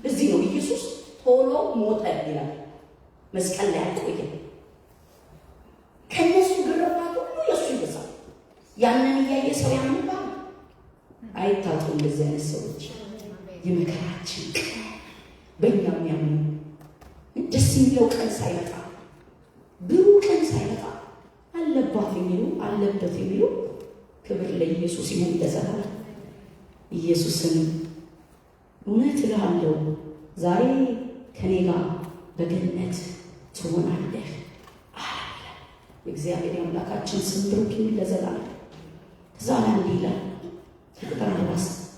እዚህ ነው ኢየሱስ ቶሎ ሞተ ይላል። መስቀል ላይ አልቆየም። ከነሱ ግርፋት ሁሉ የእሱ ይበዛል። ያንን እያየ ሰው ያምንባል። አይታጡ እንደዚህ አይነት ሰዎች። የመከራችን ቀን በእኛ የሚያምኑ ደስ የሚለው ቀን ሳይመጣ ብሩህ ቀን ሳይመጣ አለባት የሚሉ አለበት የሚሉ ክብር ለኢየሱስ ይሁን ለዘላለም። ኢየሱስን እውነት እልሃለሁ ዛሬ ከኔ ጋር በገነት ትሆናለህ አለ። የእግዚአብሔር የአምላካችን ስም ብሩክ ይሁን ለዘላለም። ከዛ ላይ እንዲህ ይላል ከቁጥር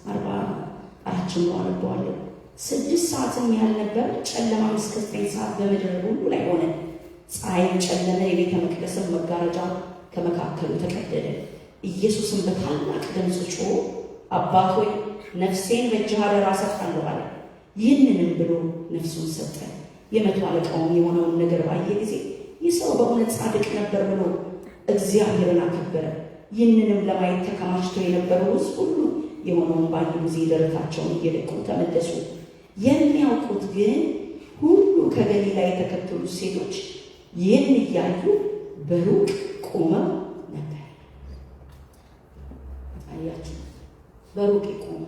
44 ጀምሮ አነበዋለሁ። 6 ሰዓትም ያህል ነበር፣ ጨለማም እስከ 9 ሰዓት በምድር ሁሉ ላይ ሆነ። ፀሐይም ጨለመ፣ የቤተ መቅደስም መጋረጃ ከመካከሉ ተቀደደ። ኢየሱስም በታላቅ ድምፅ ጮኾ አባት ሆይ ነፍሴን በእጅህ አደራ እሰጣለሁ አለ። ይህንንም ብሎ ነፍሱን ሰጠ። የመቶ አለቃውም የሆነውን ነገር ባየ ጊዜ ይህ ሰው በእውነት ጻድቅ ነበር ብሎ እግዚአብሔርን አከበረ። ይህንንም ለማየት ተከማችቶ የነበረው ሕዝብ ሁሉ የሆነውን ባዩ ጊዜ ደረታቸውን እየደቁ ተመለሱ። የሚያውቁት ግን ሁሉ ከገሊላ የተከተሉት ሴቶች ይህን እያዩ በሩቅ ቆመው ነበር። አያችሁ፣ በሩቅ ይቆሙ።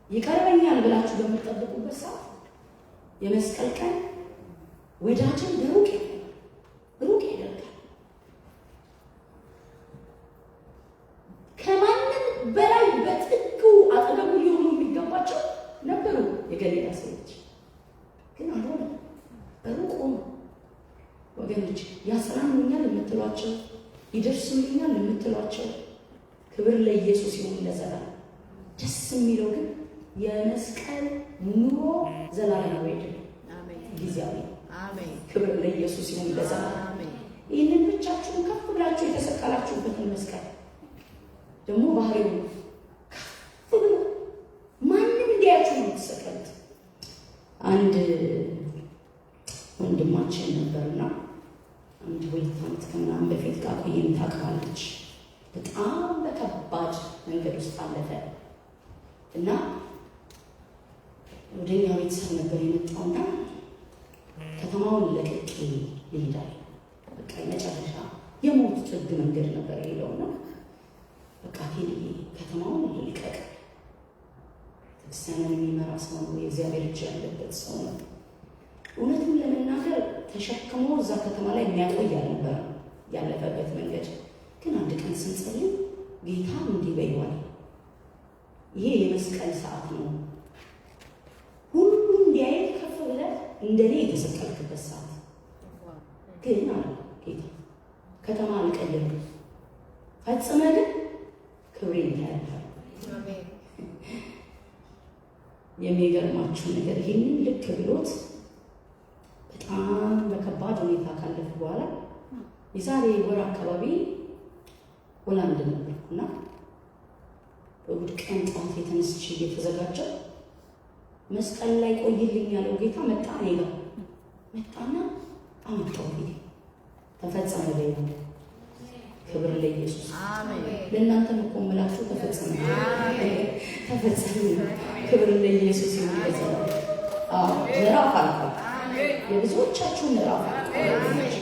ይቀርበኛል ብላችሁ በምትጠብቁበት ሰዓት የመስቀል ቀን ወዳጅን በሩቅ ይቆማል፣ ሩቅ ያደርጋል። ከማንም በላይ በጥጉ አጠገቡ ሊሆኑ የሚገባቸው ነበሩ የገሊላ ሰዎች፣ ግን አልሆነም። በሩቅ ሆኑ። ወገኖች ያጽናኑኛል የምትሏቸው ይደርሱልኛል የምትሏቸው ክብር ለኢየሱስ ይሁን ለዘላለም። ደስ የሚለው ግን የመስቀል ኑሮ ዘላለማዊ አይደለም፣ ጊዜያዊ። ክብር ለኢየሱስ ይሁን ለዘላለም። ይህንን ብቻችሁን ከፍ ብላችሁ የተሰቀላችሁበትን መስቀል ደግሞ ባህሪው ከፍ ብሎ ማንም እንዲያችሁ ነው የምትሰቀሉት። አንድ ወንድማችን ነበርና አንድ 2 ዓመት ከምናምን በፊት ቃቆየም ታውቃለች። በጣም በከባድ መንገድ ውስጥ አለፈ እና ወደኛ ቤተሰብ ነበር የመጣውና ከተማውን ለቅቄ ልሂድ አለ። በቃ የመጨረሻ የሞት ጥግ መንገድ ነበር የሄደውና በቃ ቴዲዬ ከተማውን ልልቀቅ። ቤተክርስቲያንን የሚመራ ሰው ነው። የእግዚአብሔር እጅ ያለበት ሰው ነው። እውነቱን ለመናገር ተሸክሞ እዛ ከተማ ላይ የሚያቆይ አልነበረም ያለፈበት መንገድ። ግን አንድ ቀን ስንጸልይ ጌታ እንዲህ በይዋል፣ ይሄ የመስቀል ሰዓት ነው። ሁሉ እንዲያይ ከፍ ብለህ እንደኔ የተሰቀልክበት ሰዓት ግን አለ ጌታ፣ ከተማ አልቀይርም፣ ፈጽመህ ግን ክብሬን ታያለህ። የሚገርማችሁ ነገር ይህንን ልክ ብሎት በጣም በከባድ ሁኔታ ካለፉ በኋላ የዛሬ ወር አካባቢ ሆላንድ ነበርኩና እሑድ ቀን ጠዋት የተነስቼ እየተዘጋጀው መስቀል ላይ ቆይልኝ ያለው ጌታ መጣ፣ እኔ ጋር መጣና አመጣው ፊቴ። ተፈጸመ በይ። ክብር ለኢየሱስ። ለእናንተም እኮ የምላችሁ ተፈጸመ፣ ተፈጸመ። ክብር ለኢየሱስ ይሁን። አዎ ምዕራፍ አልፏል። የብዙዎቻችሁ ምዕራፍ አልፏል።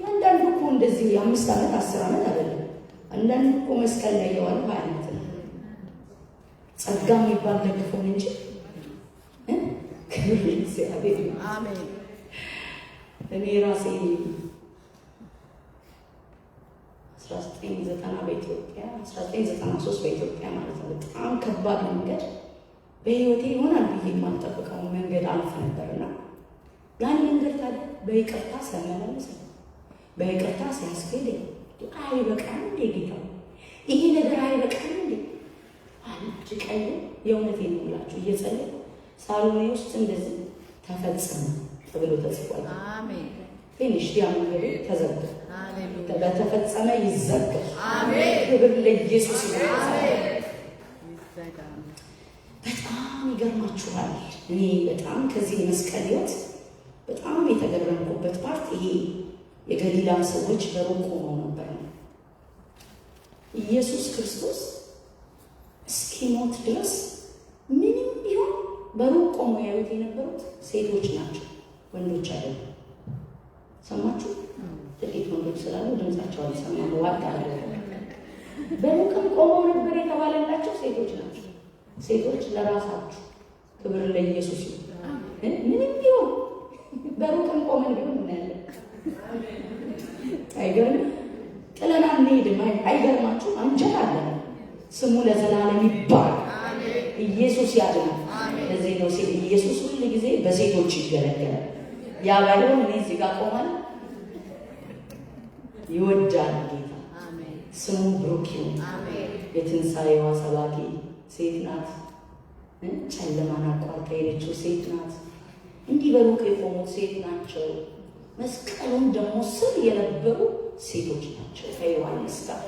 አንዳንዱ እኮ እንደዚህ የ5 ዓመት 10 ዓመት አይደለም። አንዳንዱ እኮ መስቀል ላይ የዋለው 20 ዓመት ነው። ጸጋ የሚባል ደግፎን እንጂ። ክብር ለእግዚአብሔር ይሁን። እኔ ራሴ 1990 በኢትዮጵያ 1993 በኢትዮጵያ ማለት ነው። በጣም ከባድ መንገድ በህይወቴ ይሆናል ብዬ የማልጠብቀው መንገድ አልፍ ነበርና ያን መንገድ ታዲያ በይቅርታ ሲያመላልሰኝ በይቅርታ ሲያስኬደኝ አይበቃም እንዴ ጌታ፣ ይሄ ነገር አይበቃም እንዴ? አንድ ቀን የእውነቴን ነው የምላችሁ እየጸለይኩ ሳሎኔ ውስጥ እንደዚህ ተፈጸመ ተብሎ ተጽፏል። አሜን። ትንሽ ያ መንገዱ ተዘጋ። ሃሌሉያ። በተፈጸመ ይዘጋል። አሜን። ክብር ለኢየሱስ ይሁን። ይዘጋ። በጣም ይገርማችኋል። እኔ በጣም ከዚህ የመስቀል ህይወት በጣም የተገረምኩበት part ይሄ የገሊላ ሰዎች በሩቅ ቆመው ነበር ነው። ኢየሱስ ክርስቶስ እስኪሞት ድረስ ምንም ቢሆን በሩቅ ቆመው ያዩት የነበሩት ሴቶች ናቸው፣ ወንዶች አይደሉም። ሰማችሁ? ጥቂት ወንዶች ስላሉ ድምጻቸው አልሰማም። ዋጥ አለ። በሩቅም ቆመው ነበር የተባለላቸው ሴቶች ናቸው። ሴቶች ለራሳችሁ ክብር ለኢየሱስ ይሁን። ምንም ቢሆን በሩቅም ቆመን ቢሆን እናያለን። አይገርምም? ጥለና አንሄድም። አይገርማችሁ? አንጀት አለ። ስሙ ለዘላለም ይባረክ። ኢየሱስ ያድናል። ለዚህ ነው ሴት ኢየሱስ ሁል ጊዜ በሴቶች ይገለገላል። ያ ባይሆን እኔ እዚህ ጋር ቆማለሁ። ይወዳል ጌታ። አሜን። ስሙ ብሩክ ይሁን። አሜን። የትንሣኤዋ ሰባኪ ሴት ናት። ጨለማን አቋርጣ የሄደችው ሴት ናት። እንዲህ በሩቅ የቆሙት ሴት ናቸው። መስቀሉን ደግሞ ስር የነበሩ ሴቶች ናቸው ከዮሐንስ ጋር።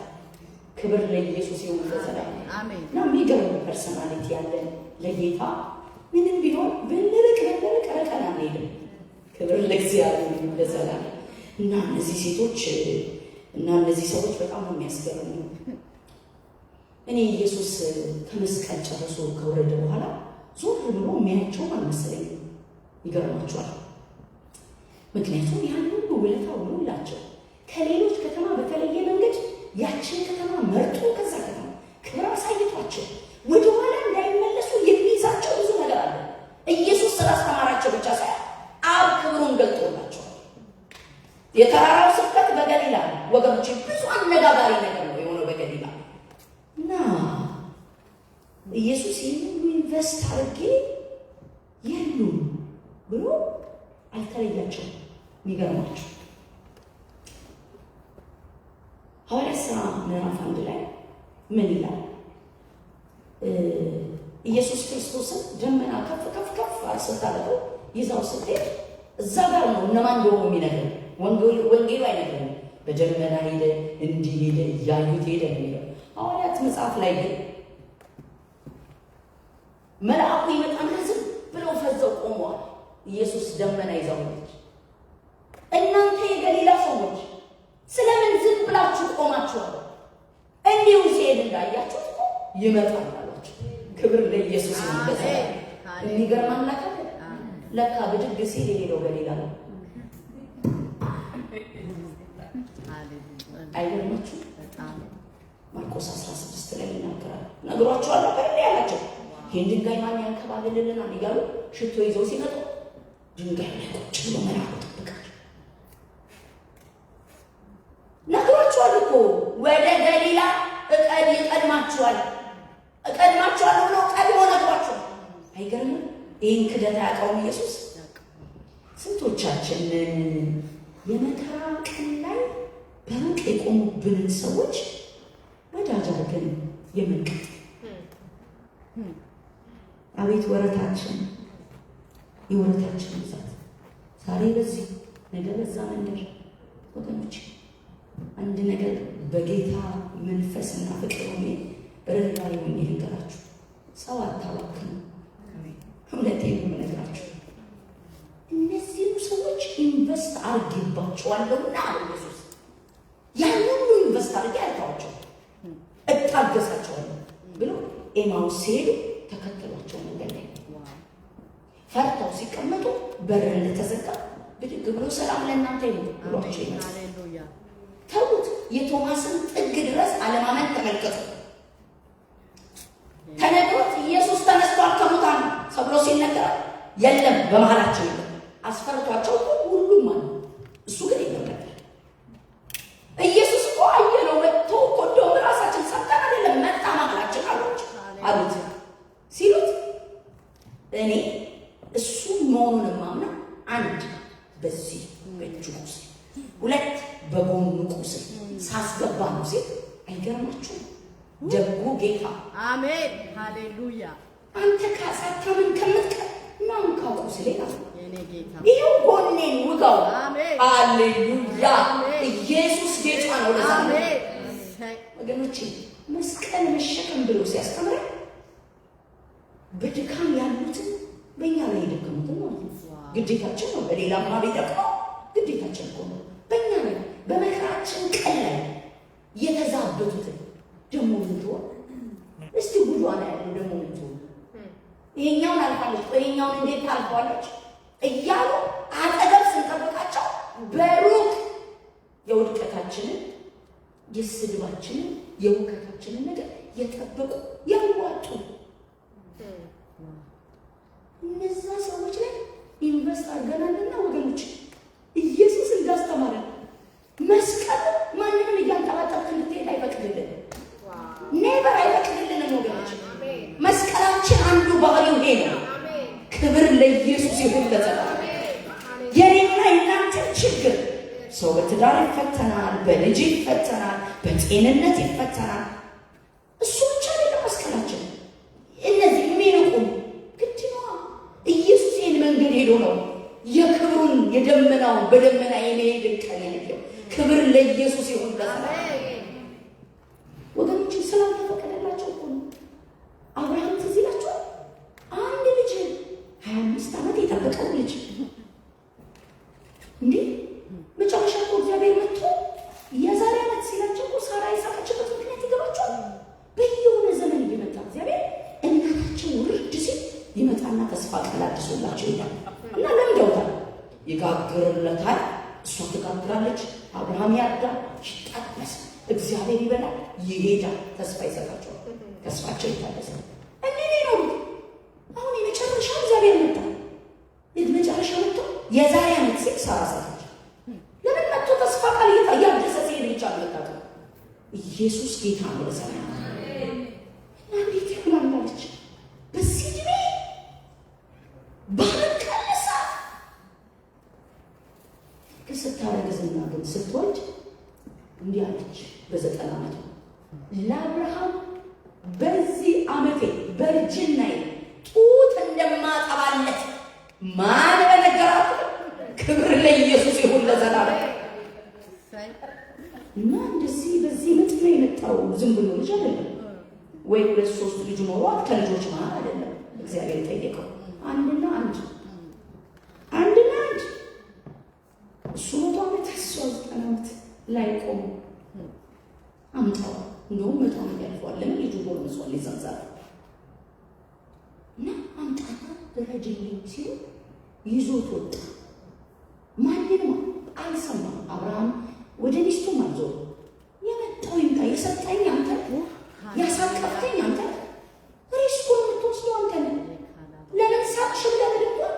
ክብር ለኢየሱስ ይሁን ለዘላለም። አሜን። እና የሚገርም personality ያለን ለጌታ ምንም ቢሆን ብንርቅ ብንርቅ ርቀን አንሄድም። ክብር ለእግዚአብሔር ይሁን ለዘላለም። እና እነዚህ ሴቶች እና እነዚህ ሰዎች በጣም ነው የሚያስገርሙ። እኔ ኢየሱስ ከመስቀል ጨርሶ ከወረደ በኋላ ዞር ብሎ የሚያያቸውም አልመሰለኝም። ይገርማቸዋል። ምክንያቱም ያን ሁሉ ውለታ ውሎላቸው ከሌሎች ከተማ በተለየ መንገድ ያችን ከተማ መርጦ ከዛ ከተማ ክብር አሳይቷቸው ወደኋላ እንዳይመለሱ የሚይዛቸው ብዙ ነገር አለ። ኢየሱስ ስላስተማራቸው ብቻ ሳይሆን አብ ክብሩን ገልጦላቸዋል። የተራራው ስብከት በገሊላ ወገኖች፣ ብዙ አነጋጋሪ ነገር ነው የሆነው በገሊላ። እና ኢየሱስ ይህን ሁሉ invest አድርጌ የሉም ብሎ አልተለያቸውም። የሚገርማቸው ሐዋርያት ሥራ ምዕራፍ 1 ላይ ምን ይላል? ኢየሱስ ክርስቶስን ደመና ከፍ ከፍ ከፍ ስታደርገው ይዛው ስትሄድ እዛ ጋር ነው እነማን እንደሆኑ የሚነግረን። ወንጌሉ አይነግረንም። በደመና ሄደ፣ እንዲህ ሄደ፣ እያዩት ሄደ ነው የሚለው። ሐዋርያት መጽሐፍ ላይ ግን መልአኩ ይመጣና ዝም ብለው ፈዘው ቆመዋል። ኢየሱስ ደመና ይዛው ሄደች። እናንተ የገሊላ ሰዎች ስለምን ዝም ብላችሁ ቆማችኋል? እንዲሁ ሲሄድ እንዳያችሁት እኮ ይመጣል አሏቸው። ክብር ለኢየሱስ ይሁን። የሚገርም አምላክ አለ። ለካ ብድግ ሲል የሄደው ገሊላ ነው። አይገርማችሁ? ማርቆስ 16 ላይ ይናገራል። ነግሯቸዋል ነበር እንዴ ያላቸው። ይህን ድንጋይ ማን ያንከባልልልናል እያሉ ሽቶ ይዘው ሲመጡ ድንጋይ ላይ ቁጭ ብሎ መልአኩ ጠብቃቸው። ነግሯቸዋል እኮ ወደ ገሊላ እቀድማችኋል እቀድማችኋል ብሎ ቀድሞ ነግሯቸዋል። አይገርምም? ይህን ክደት አያውቀውም ኢየሱስ። ስንቶቻችንን የመከራ ቀን ላይ በሩቅ የቆሙብንን ሰዎች ወዳጅ አድርገን የምንቀጥ? አቤት ወረታችን፣ የወረታችን ብዛት! ዛሬ በዚህ ነገ በዛ መንደር። ወገኖች፣ አንድ ነገር በጌታ መንፈስና ፍቅር ሆኜ፣ ርኅራኄ ሆኜ ልንገራችሁ፣ ሰው አታባክኑ። እውነቴን ነው የምነግራችሁ። እነዚሁ ሰዎች invest አድርጌባቸዋለሁና አለ ኢየሱስ። ያን ሁሉ invest አድርጌ አልተዋቸው፣ እታገሳቸዋለሁ ብሎ ኤማውስ ሲሄዱ ተከተሏቸው። መንገድ ላይ ፈርተው ሲቀመጡ በር እንደተዘጋ ብድግ ብሎ ሰላም ለእናንተ ይሁን ብሏቸው ይመጣል። ተዉት። የቶማስን ጥግ ድረስ አለማመን ተመልከቱ። ተነግሮት ኢየሱስ ተነስቷል ከሙታን ተብሎ ሲነገረው የለም፣ በመሀላቸው የለም። አስፈርቷቸው እኮ ሁሉም አሉ። እሱ ግን የለም ነበር። ኢየሱስ እኮ አየነው መጥቶ እኮ፣ እንደውም ራሳችን ሰምተን አይደለም፣ መጣ መሀላችን አሉት። ሲሉት እኔ እሱ መሆኑን የማምነው አንድ በዚህ በእጁ ቁስል፣ ሁለት በጎኑ ቁስል ሳስገባ ነው ሲል አይገርማችሁም? ደጉ ጌታ። አሜን ሃሌሉያ። አንተ ካሳታምን ከምትቀር ናንካ ቁስሌን አለ። የኔ ጌታ። ይኸው ጎኔን ውጋው። አሜን። ሃሌሉያ። አሜን። ኢየሱስ ጌታ ነው። ለዛ አሜን። ወገኖቼ፣ መስቀል መሸከም ብሎ ሲያስተምረን በድካም ያሉትን፣ በእኛ ላይ የደከሙትን ማለት ነው። ግዴታችን ነው። በሌላማ ቢደክመው ግዴታችን እኮ ነው። በእኛ ላይ በመከራችን ቀን ላይ የተዛበቱትን ደግሞ ምን ትሆን? እስቲ ጉዷ ላይ ያለው ደግሞ ምን ትሆን? ይሄኛውን አልፋለች፣ ቆይ ይሄኛውን እንዴት ታልፈዋለች እያሉ አጠገብ ስንጠብቃቸው በሩቅ የውድቀታችንን፣ የስድባችንን፣ የውከታችንን ነገር የጠበቁ፣ ያዋጡ እነዛ ሰዎች ላይ invest አድርገናልና ወገኖች፣ ኢየሱስ እንዳስተማረን መስቀሉ ማንንም እያንጠባጠብክ እንድትሄድ አይፈቅድልንም። Never አይፈቅድልንም ወገኖች። መስቀላችን አንዱ ባህሪው ይሄ ነው። ክብር ለኢየሱስ ይሁን ለዘላለም። የኔና የናንተ ችግር ሰው በትዳር ይፈተናል፣ በልጅ ይፈተናል፣ በጤንነት ይፈተናል። እሱ ብቻ አይደለም መስቀላችን። እነዚህ የሚንቁን ግድ ነዋ። ኢየሱስ ይህን መንገድ ሄዶ ነው የክብሩን የደመናውን በደመና የመሄድን ቀን ያየው። ክብር ለኢየሱስ ይሁን ለዘላለም። ወገኖች፣ ስላልተፈቀደላቸው እኮ ነው። አብርሃም ትዝ ይላችኋል? አንድ ልጅ፣ 25 ዓመት የጠበቀው ልጅ እንዴ፣ መጨረሻ እኮ እግዚአብሔር መጥቶ የዛሬ ዓመት ሲላቸው እኮ ሳራ የሳቀችበት ምክንያት ይገባቸዋል። በየሆነ ዘመን እየመጣ እግዚአብሔር እናታቸው ውርድ ሲል ይመጣና ተስፋ ቃል አድሶላቸው ይሄዳል እና ለምደውታል። ይጋግርለታል፣ እሷ ትጋግራለች፣ አብርሃም ያርዳል፣ ይጣበስ፣ እግዚአብሔር ይበላል፣ ይሄዳል፣ ተስፋ ይሰጣቸዋል፣ ተስፋቸው ይታደሳል። እንዲህ ነው የኖሩት። አሁን የመጨረሻ እግዚአብሔር መጣ። መጨረሻ መጥቶ የዛሬ ዓመት ሲል ሳራ ሳቀች። ለምን መጥቶ ተስፋ ቃል እያደሰ ሲሄድ ብቻ አልመጣትም። ኢየሱስ ጌታ ነው ለዘላለም። እና እንዴት ይሆናል አለች። በዚህ ዕድሜ ባለቀለሳ ስታረግዝና ግን ስትወልድ እንዲህ አለች። በ90 ዓመቷ ለአብርሃም በዚህ ዓመቴ በእርጅናዬ ጡት እንደማጠባለት ማን በነገራት? ክብር ለኢየሱስ ይሁን ለዘላለም። እና እንደዚህ በዚህ ምጥ ነው የመጣው። ዝም ብሎ ልጅ አይደለም ወይ ሁለት ሶስት ልጅ ኖሯት ከልጆች መሀል አይደለም እግዚአብሔር የጠየቀው፣ አንድና አንድ፣ አንድና አንድ። እሱ 100 ዓመት፣ እሷ 90 ዓመት ላይ ቆሙ። አምጣው፣ እንደውም 100 ዓመት ያልፈዋል። ለምን? ልጁ ጎልምሷል የዛን ሰዓት። እና አምጣና ረጅልኝ ሲሉ ይዞት ወጣ። ማንንም አልሰማም። አብርሃም ወደ ሚስቱም አልዞረም። የመጣው ይምጣ፣ የሰጠኝ አንተ፣ ያሳቀፍከኝ አንተ፣ risk ኡን የምትወስደው አንተ ነህ። ለምን ሳቅሽ ብለህ እንኳን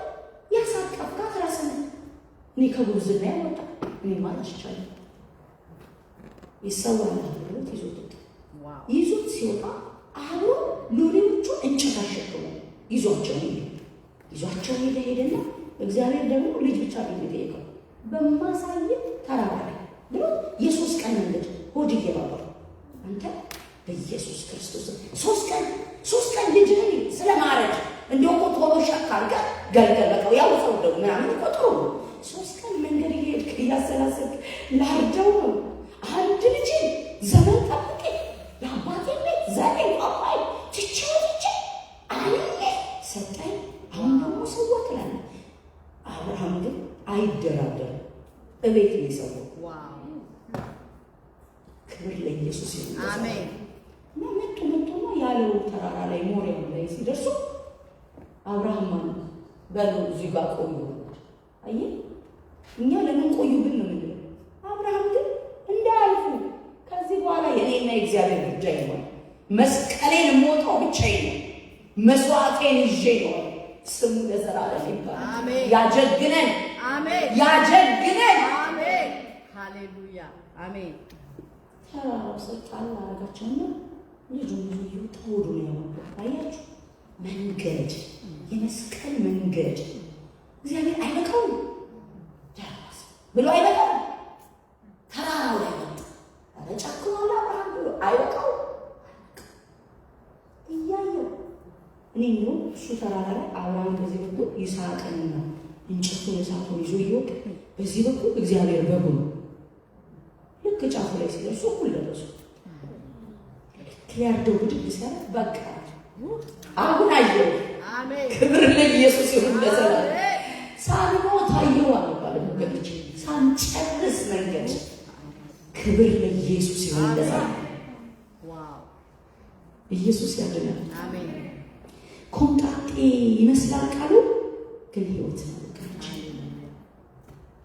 ያሳቀፍካት ራስህ ነህ። እኔ ከጉብዝና ያወጣ እኔ ማለት ይቻላል ይሰዋል ብሎት ይዞት ወጣ። ይዞት ሲወጣ አብሮ ሎሌዎቹ እንጨት አሸክሞ ይዟቸው ሄደ። ይዟቸው ሄደ ሄደና እግዚአብሔር ደግሞ ልጅ ብቻ ነው የጠየቀው። በማሳየት ተራራ ላይ ብሎ የ3 ቀን መንገድ ሆድ እየባባ አንተ በኢየሱስ ክርስቶስ 3 ቀን 3 ቀን ልጅህን ስለማረድ እንደው እኮ ቶሎ ሸክ አድርገህ ገልገል በቃ ያው ሰው ደግሞ ምናምን እኮ ጥሩ ነው። 3 ቀን መንገድ እየሄድክ እያሰላሰልክ ላርደው ነው አንድ ልጅ ዘመን ጠብቄ የአባቴ ቤት ዘሬ ቋንቋዬ ትቼ ወጥቼ አምኜ ሰጠኝ። አሁን ደግሞ ሰዋ ትላለህ። አብርሃም ግን አይደራደርም። እቤት ነው የሰዋው። ክብር ለኢየሱስ ይሁን። አሜን። እና መጡ መጡና ያለው ተራራ ላይ ሞሪያም ላይ ሲደርሱ አብርሃም ማለት በሉ እዚህ ጋር ቆዩ። አየህ፣ እኛ ለምን ቆዩብን ነው የምንለው። አብርሃም ግን እንዳያልፉ ከዚህ በኋላ የእኔና የእግዚአብሔር ጉዳይ ነው። መስቀሌን የምወጣው ብቻዬን ነው። መስዋዕቴን ይዤ ነው። ስሙ ለዘላለም ይባላል። አሜን። ያጀግነን፣ አሜን። ያጀግነን። አሜን። ሃሌሉያ። አሜን። ተራራው ስር ጣል አደረጋቸውና ልጁን ይዞ እየወጣ ሆዱን ያባባል። አያችሁ፣ መንገድ የመስቀል መንገድ እግዚአብሔር አይበቃውም ደረስ ብሎ አይበቃውም። ተራራው ላይ ወጣ። ኧረ ጨክኗል አብርሃም ብሎ አይበቃውም። እያየው እኔ እንደውም እሱ ተራራ ላይ አብርሃም በዚህ በኩል ይስሐቅንና እንጨቱን እሳቱን ይዞ እየወጣ በዚህ በኩል እግዚአብሔር በጉ ነው። ልክ ጫፉ ላይ ሲደርሱ እኩል ደረሱ። ልክ ሊያርደው ብድግ ሲያደርግ በቃ አሁን አየው። አሜን። ክብር ለኢየሱስ ይሁን ለዘላለም። ሳንሞት አየው አልባልም ወገኖች፣ ሳንጨርስ መንገድ። ክብር ለኢየሱስ ይሁን ለዘላለም። ኢየሱስ ያድናል። አሜን። ኮምጣጤ ይመስላል ቃሉ፣ ግን ህይወት ነው ወገኖች።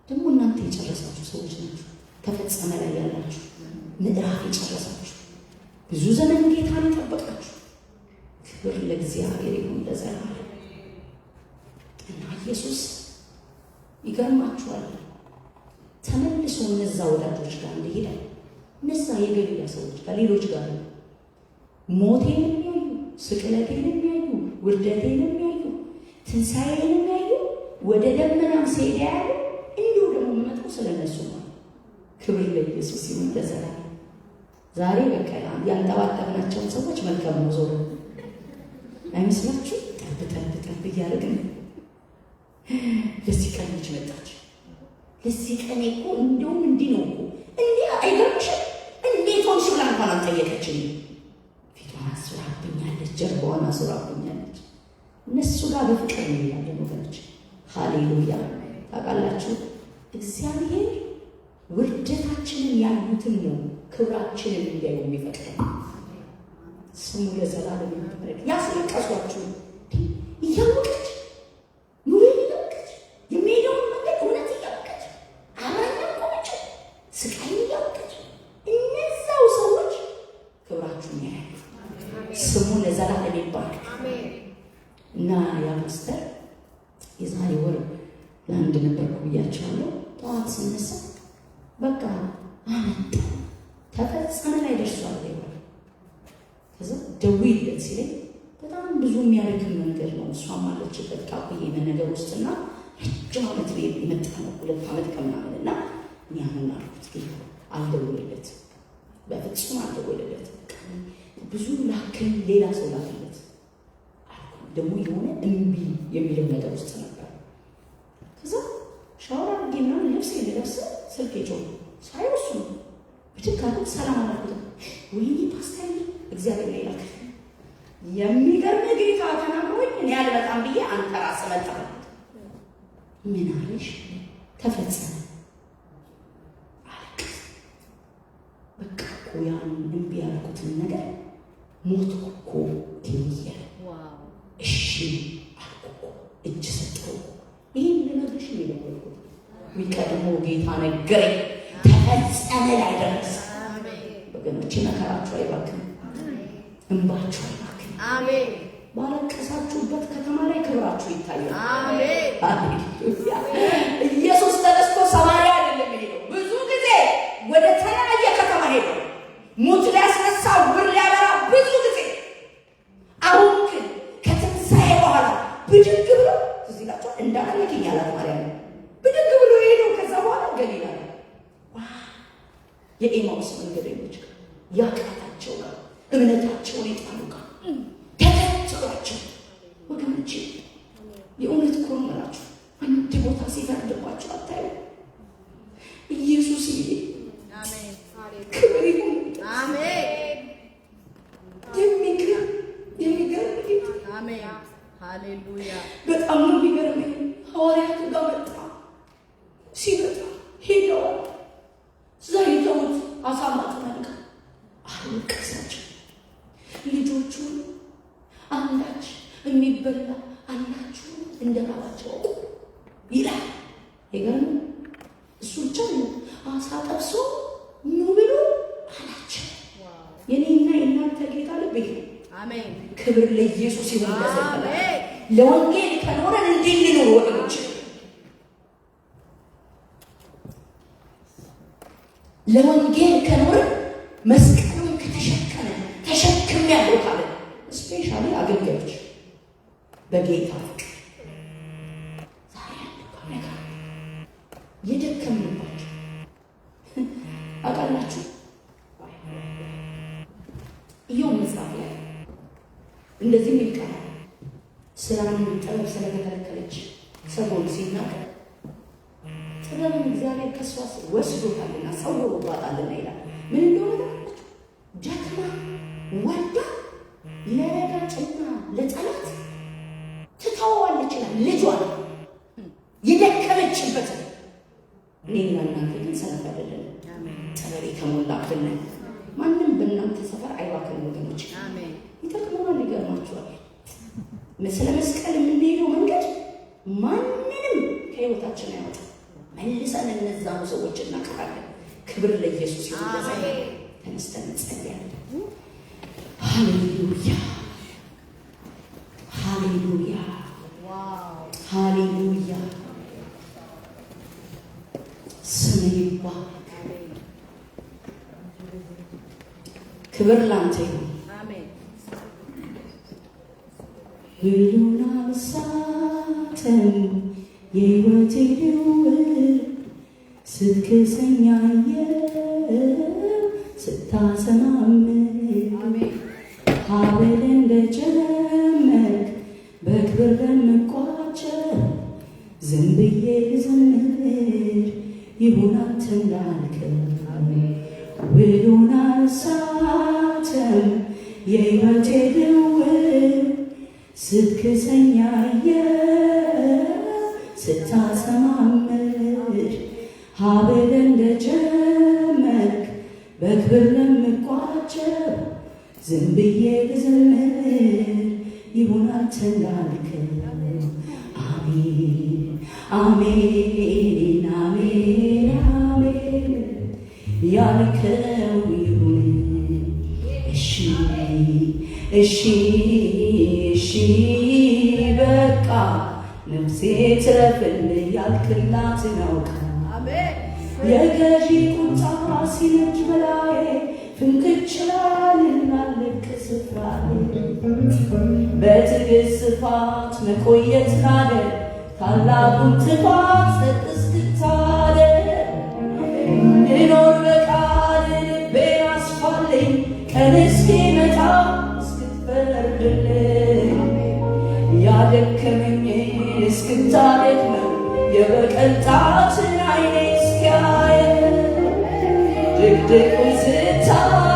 ደግሞ እናንተ የጨረሳችሁ ሰዎች ናችሁ። ተፈጸመ ላይ ያላችሁ፣ ምዕራፍ የጨረሳችሁ፣ ብዙ ዘመን ጌታን የጠበቃችሁ፣ ክብር ለእግዚአብሔር ይሁን ለዘላለም። እና ኢየሱስ ይገርማችኋል፣ ተመልሶ እነዛ ወዳጆች ጋር እንደሄደ እነዛ የገሊላ ሰዎች ጋር ሌሎች ጋር ነው። ሞቴን የሚያዩ፣ ስቅለቴን የሚያዩ፣ ውርደቴን የሚያዩ፣ ትንሣኤን የሚያዩ፣ ወደ ደመናም ሲሄድ ያሉ እንዲሁ ደግሞ የምመጣው ስለ እነሱ ነው። ክብር ለኢየሱስ ይሁን ለዘላለም። ዛሬ በቃ ያንጠባጠብናቸውን ሰዎች መልካም ነው ዞሮ አይመስላችሁ? ጠብ ጠብ ጠብ እያደረግን ለዚህ ቀን ልጅ መጣች። ለዚህ ቀን እኮ እንደውም እንዲህ ነው እኮ እንዲህ አይገርምሽም? እንዴት ሆንሽ ብላ እንኳን አልጠየቀችኝም። ፊቷን አዙራብኛለች፣ ጀርባዋን አዙራብኛለች። እነሱ ጋር በፍቅር ነው ያለን ወገኖች። ሃሌሉያ። ታውቃላችሁ፣ እግዚአብሔር ውርደታችንን ያዩትን ነው ክብራችንን እንዲያዩ የሚፈቅደው። ስሙ ለዘላለም ይባረክ። ያስለቀሷችሁ እያወቀች፣ ኑሮን እያወቀች፣ የሚሄደውን መንገድ እውነት እያወቀች፣ አብራኝ ቆመችው፣ ስቃይን እያወቀች እነዛው ሰዎች ክብራችሁን ያያሉ። ስሙ ለዘላለም ይባረክ። እና ያ ፓስተር የዛሬ ወር ለአንድ ነበርኩ ብያቸዋለሁ። ጠዋት ስነሳ በቃ አመጣ ተፈጸመ ላይ ደርሷል ይባል። ከዛ ደውዪለት ሲለኝ በጣም ብዙ የሚያደክም መንገድ ነው። እሷም አለችበት ቃቁዬ መነገር ውስጥና ረጅም ዓመት ነው የመጣ ነው፣ 2 ዓመት ከምናምን። እና እኔ አሁን አልኩት ጌታ አልደውልለት፣ በፍጹም አልደውልለት። ብዙ ላክል፣ ሌላ ሰው ላክለት አልኩ። ደግሞ የሆነ እምቢ የሚለው ነገር ውስጥ ነበር። ከዛ ሻወር አድርጌ ምናምን ልብስ ልለብስ ስልክ የጮኸ ሳየው እሱ ነው። ብድግ አልኩት፣ ሰላም አላልኩትም። ወይኔ ፓስተር እግዚአብሔር ነው የላከኝ። የሚገርም ጌታ ተናግሮኝ እኔ አልመጣም ብዬ አንተ ራስህ መጣህ። ምን አለሽ? ተፈጸመ። አለቀስ። በቃ እኮ ያን እምቢ ያልኩትን ነገር ሞትኩ እኮ እያለ እሺ አልኩ እኮ፣ እጅ ሰጠው እኮ። ይህን ቀድሞ ጌታ ነገረኝ፣ ተፈጸመ ላይ ደረሰ። ወገኖቼ መከራችሁ አይባክንም፣ እንባችሁ አይባክንም። አሜን። ባለቀሳችሁበት ከተማ ላይ ክብራችሁ ይታያል። አሜን። ሃሌሉያ! ኢየሱስ ተነስቶ ሰማርያ አይደለም የሄደው። ብዙ ጊዜ ወደ ተለያየ ከተማ ሄደው ሙት ሊያስነሳ፣ ዕውር ሊያበራ ብዙ ጊዜ። አሁን ግን ከትንሣኤ በኋላ ብድግ ብሎ፣ ትዝ ይላችኋል፣ እንዳትነኪኝ አላት ማርያም። ብድግ ብሎ የሄደው ከዛ በኋላ ገሊላ ነው። ዋ የኤማውስ መንገደኞች ጋር፣ ያቃታቸው ጋር፣ እምነታቸውን የጣሉ ጋር ተከትሏቸው። ወገኖቼ፣ የእውነት እኮ ነው የምላችሁ። አንድ ቦታ ሲፈርድባችሁ አታዩ። ኢየሱስዬ አሜን። ክብር ይሁን። አሜን። የሚገርም የሚገርም ጌታ። አሜን። ሃሌሉያ። በጣም ነው የሚገርመኝ። ሐዋርያቱ ጋር መጣ። ሲመጣ ሄደዋል። እዛ የተዉት አሳ ማጥመድ ጋር አለቀሳቸው። ልጆቹ አንዳች የሚበላ አላችሁ? እንደ ራባቸው አውቁ ይላል። ይገርም። እሱ ብቻ ነው፣ አሳ ጠብሶ ኑ ብሉ አላቸው። የኔና የእናንተ ጌታ ልብ ይሄ ነው። አሜን። ክብር ለኢየሱስ ይሁን ለዘላለም። አሜን። ለወንጌል ከኖረን እንዲህ እንኑር ወገኖች። ለወንጌል ከኖርን፣ መስቀሉን ከተሸከመ፣ ተሸክም ያለው ካለ፣ especially አገልጋዮች በጌታ ፍቅር ዛሬ ያለው ነገር የደከምንባቸው አውቃላችሁ። ኢዮብ መጽሐፍ ላይ እንደዚህ የሚል ቃል አለ። ስራን ጥበብ ስለተከለከለች ሰጎን ሲናገር ጥበብን እግዚአብሔር ከእሷ ወስዶታልና ሰውሮባታልና ይላል። ምን እንደሆነ ታውቃላችሁ? ደክማ ወልዳ ለረጋጭና ለጠላት ትተወዋለች ይላል። ልጇን የደከመችበት። እኔና እናንተ ግን ሰነፍ አይደለንም። አሜን። ጥበብ የተሞላብን ነን። ማንም በእናንተ ሰፈር አይባክንም ወገኖች። አሜን። ይጠቅመናል። ይገርማችኋል። ስለ መስቀል የምንሄደው መንገድ ማንንም ከህይወታችን አያወጣም። መልሰን እነዛኑ ሰዎች እናቀራለን። ክብር ለኢየሱስ ይሁን። ለዘላለም ተነስተን እንጸልያለን። ሃሌሉያ፣ ሃሌሉያ፣ ሃሌሉያ። ስም ይባረክ። ክብር ላንተ ይሁን። አሜን። ሁሉን አልሳትም፣ የሕይወቴ ድውር ስትክሰኝ አየሁ ስታሰማምር። አሜን። ሀብል እንደጀመርክ በክብር ለምቋጨው ዝም ብዬ ልዘምር፣ ይሁን አንተ እንዳልከው። ውሉን አልሳትም፣ የሕይወቴ ድውር ስትክሰኝ አየሁ ስታሰማምር፣ ሀብል እንደጀመርክ በክብር ለምቋጨው ዝም ብዬ ልዘምር፣ ይሁን አንተ እንዳልከው። አሜን፣ አሜን፣ አሜን፣ አሜን፣ ያልከው ይሁን። እሺ፣ እሺ፣ እሺ፣ በቃ ነፍሴ ትረፍልህ ያልክላትን አውቃ። አሜን። የገዢ ቁጣ ሲነጅ በላዬ ፍንክች ላልላለቅ ስፍራዬ፣ በትዕግስት ስፋት መቆየት ላገር ታላቁን ጥፋት ጸጥ እስክታደር እንድኖር በቃል ልቤን አስፋልኝ፣ ቀን እስኪመጣ እስክትፈርድልኝ፣ ያደከመኝን እስክታደክመው፣ የበቀል ጣትን ዓይኔ እስኪያየ፣ ድቅድቁን ስታጠፋ።